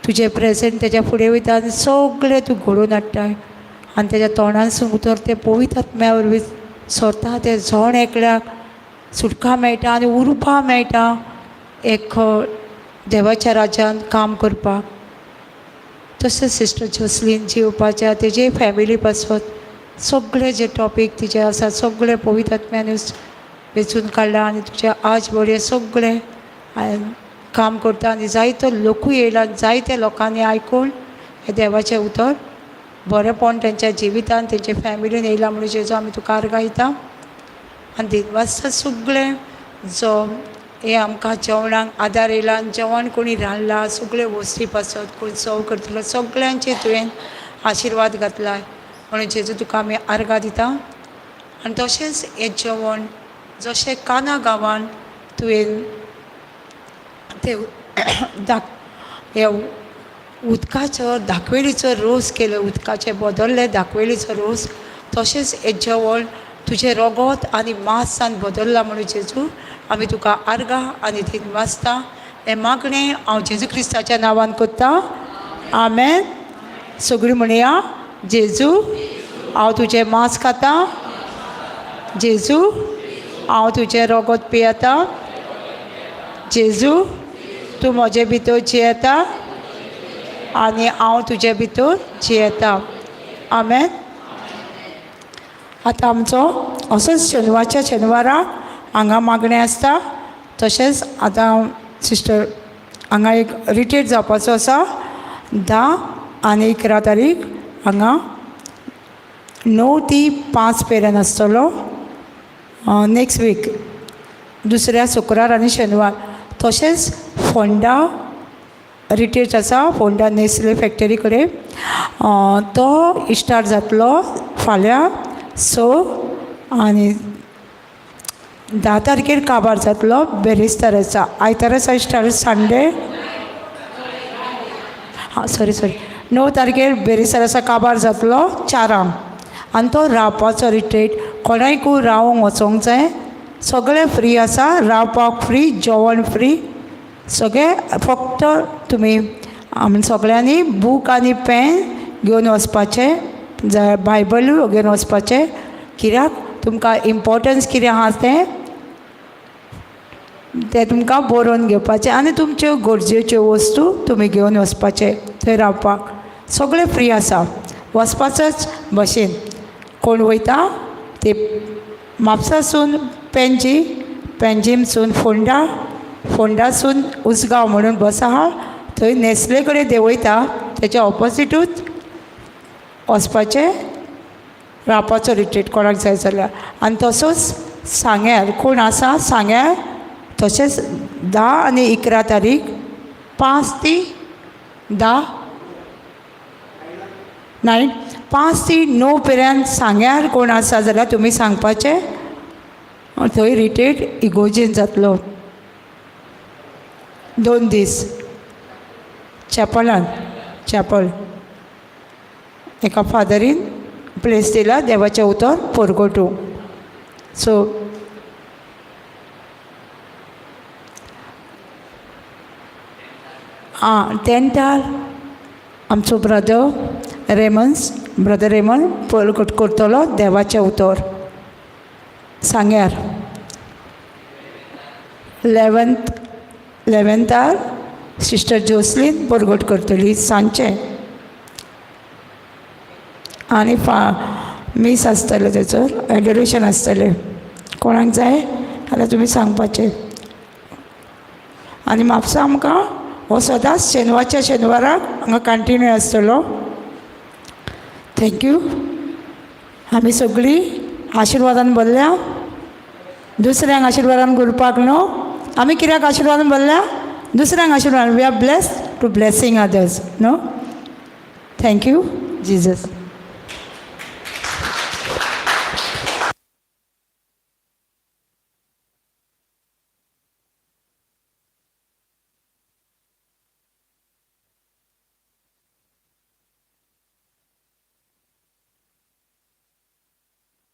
तुजें प्रेजेंट तेज्या फुडें वयता आनी सगळें तूं घडोवन हाडटाय आनी तेज्या तोंडानसून उतर तें पवित्र आत्म्या वरवीं सरता तें जण एकल्याक सुटका मेळटा आनी उर्बा मेळटा एक देवाच्या राज्यान काम करपाक. तशेंच सिस्टर जोसलीन जिवपाच्या तेजे फॅमिली पासत सगळे जे टॉपीक तिजे आसा सगळे पवित्र आत्म्यानूच वेंचून काडला आनी तुज्या आज बडये सगळे काम करता आनी जायतो लोकूय येयला आनी जायत्या लोकांनी आयकून हें देवाचें उतर बरेंपण तेंच्या जिवितान तेंच्या फॅमिलीन येयला म्हणून जेजू आमी तुका आर्गां दिता. आनी दिनवासता सगळें जो हे आमकां जेवणाक आदार येयला आनी जेवण कोणी रांदलां सगळे वस्ती पासत कोण सव करतलो सगळ्यांचे तुवें आशिर्वाद घातला म्हणून जेजू तुका आमी आर्गां दिता. आनी तशेंच हें जेवण जशें काना गांवान तुवें ते हे उदकाचो दाखवेलीचो रोस केलो उदकाचे बदल्ले दाखवेलीचो रोस तशेंच हें जेवण तुजें रोगोत आनी मांसान बदल्लां म्हणून जेजू आमी तुका आर्गां आनी दिनवासता. हें मागणें हांव जेजू क्रिस्ताच्या नांवान करतां, आमेन. सगळीं म्हणया, जेजू हांव तुजें मांस खातां, जेजू हांव तुजें रोगोत पियेता, जेजू तूं म्हजे भितर जियेता आनी हांव तुजे भितर जियेता, आमेन. आतां आमचो असोच शेनवारच्या शेनवारा हांगा मागणें आसता. तशेंच आतां सिस्टर हांगा एक रिट्रीट जावपाचो आसा 10 आनी 11 तारीख हांगा 9 ती 5 मेरेन आसतलो नेक्स्ट वीक दुसऱ्या शुक्रार आनी शेनवार. तशेंच फोंडा रिट्रीट आसा फोंडा नेस्ले फॅक्टरी कडेन तो स्टार्ट जातलो फाल्यां 6 आनी 10 तारखेर काबार जातलो बेरेस्ताराचा आयताराचा स्टार्ट संडे हां सॉरी 9 तारखेर बेरेस्ताराचा काबार जातलो 4 आनी तो रावपाचो रिट्रीट कोणायकूय रावोंक वचोंक जाय सगळें फ्री आसा रावपाक फ्री जेवण फ्री सगळें फक्त तुमी आमी सगळ्यांनी बूक आनी पेन घेवन वचपाचें जाय बायबलूय घेवन वचपाचें कित्याक तुमकां इम्पोर्टन्स कितें आहा तें तें तुमकां बरोवन घेवपाचें आनी तुमच्यो गरजेच्यो वस्तू तुमी घेवन वचपाचें थंय रावपाक सगळें फ्री आसा वचपाचोच भशेन कोण वयता ते म्हापसासून पेंजी पेंजीमसून फोंडा फोंडासून उसगांव म्हणून बस आहा थंय नेस्ले कडेन देंवयता तेच्या ऑपोजिटूच वचपाचें रावपाचो रिट्रीट कोणाक जाय जाल्यार. आनी तसोच सांग्यार कोण आसा सांग्यार तशेंच 10 आनी 11 तारीख 5 ती 10 9 5 ती 9 पर्यंत सांग्यार कोण आसा जाल्यार तुमी सांगपाचें थंय रिट्रीट इगोजेन जातलो 2 दीस चॅपलान चॅपल एका फादरीन प्लेस दिला देवाचें उतर परगटूं. सो आं तेंटार आमचो ब्रदर रेमन्स ब्रदर रेमन परगट करतलो देवाचें उतर सांग्यार 11थार सिस्टर जोसलीन परगट करतली सांजचें आनी मीस आसतलें तेचो एडोरेशन आसतलें कोणाक जाय जाल्यार तुमी सांगपाचें. आनी म्हापसा आमकां हो सदांच शेनवारच्या शेनवाराक हांगा कंटिन्यू आसतलो. Thank you. आमी सगळीं आशिर्वादान भरल्या दुसऱ्यांक आशिर्वादान करपाक न्हू आमी कित्याक आशिर्वादान भरल्या दुसऱ्यांक आशिर्वाद. We are blessed to blessing others न्हू. Thank you Jesus.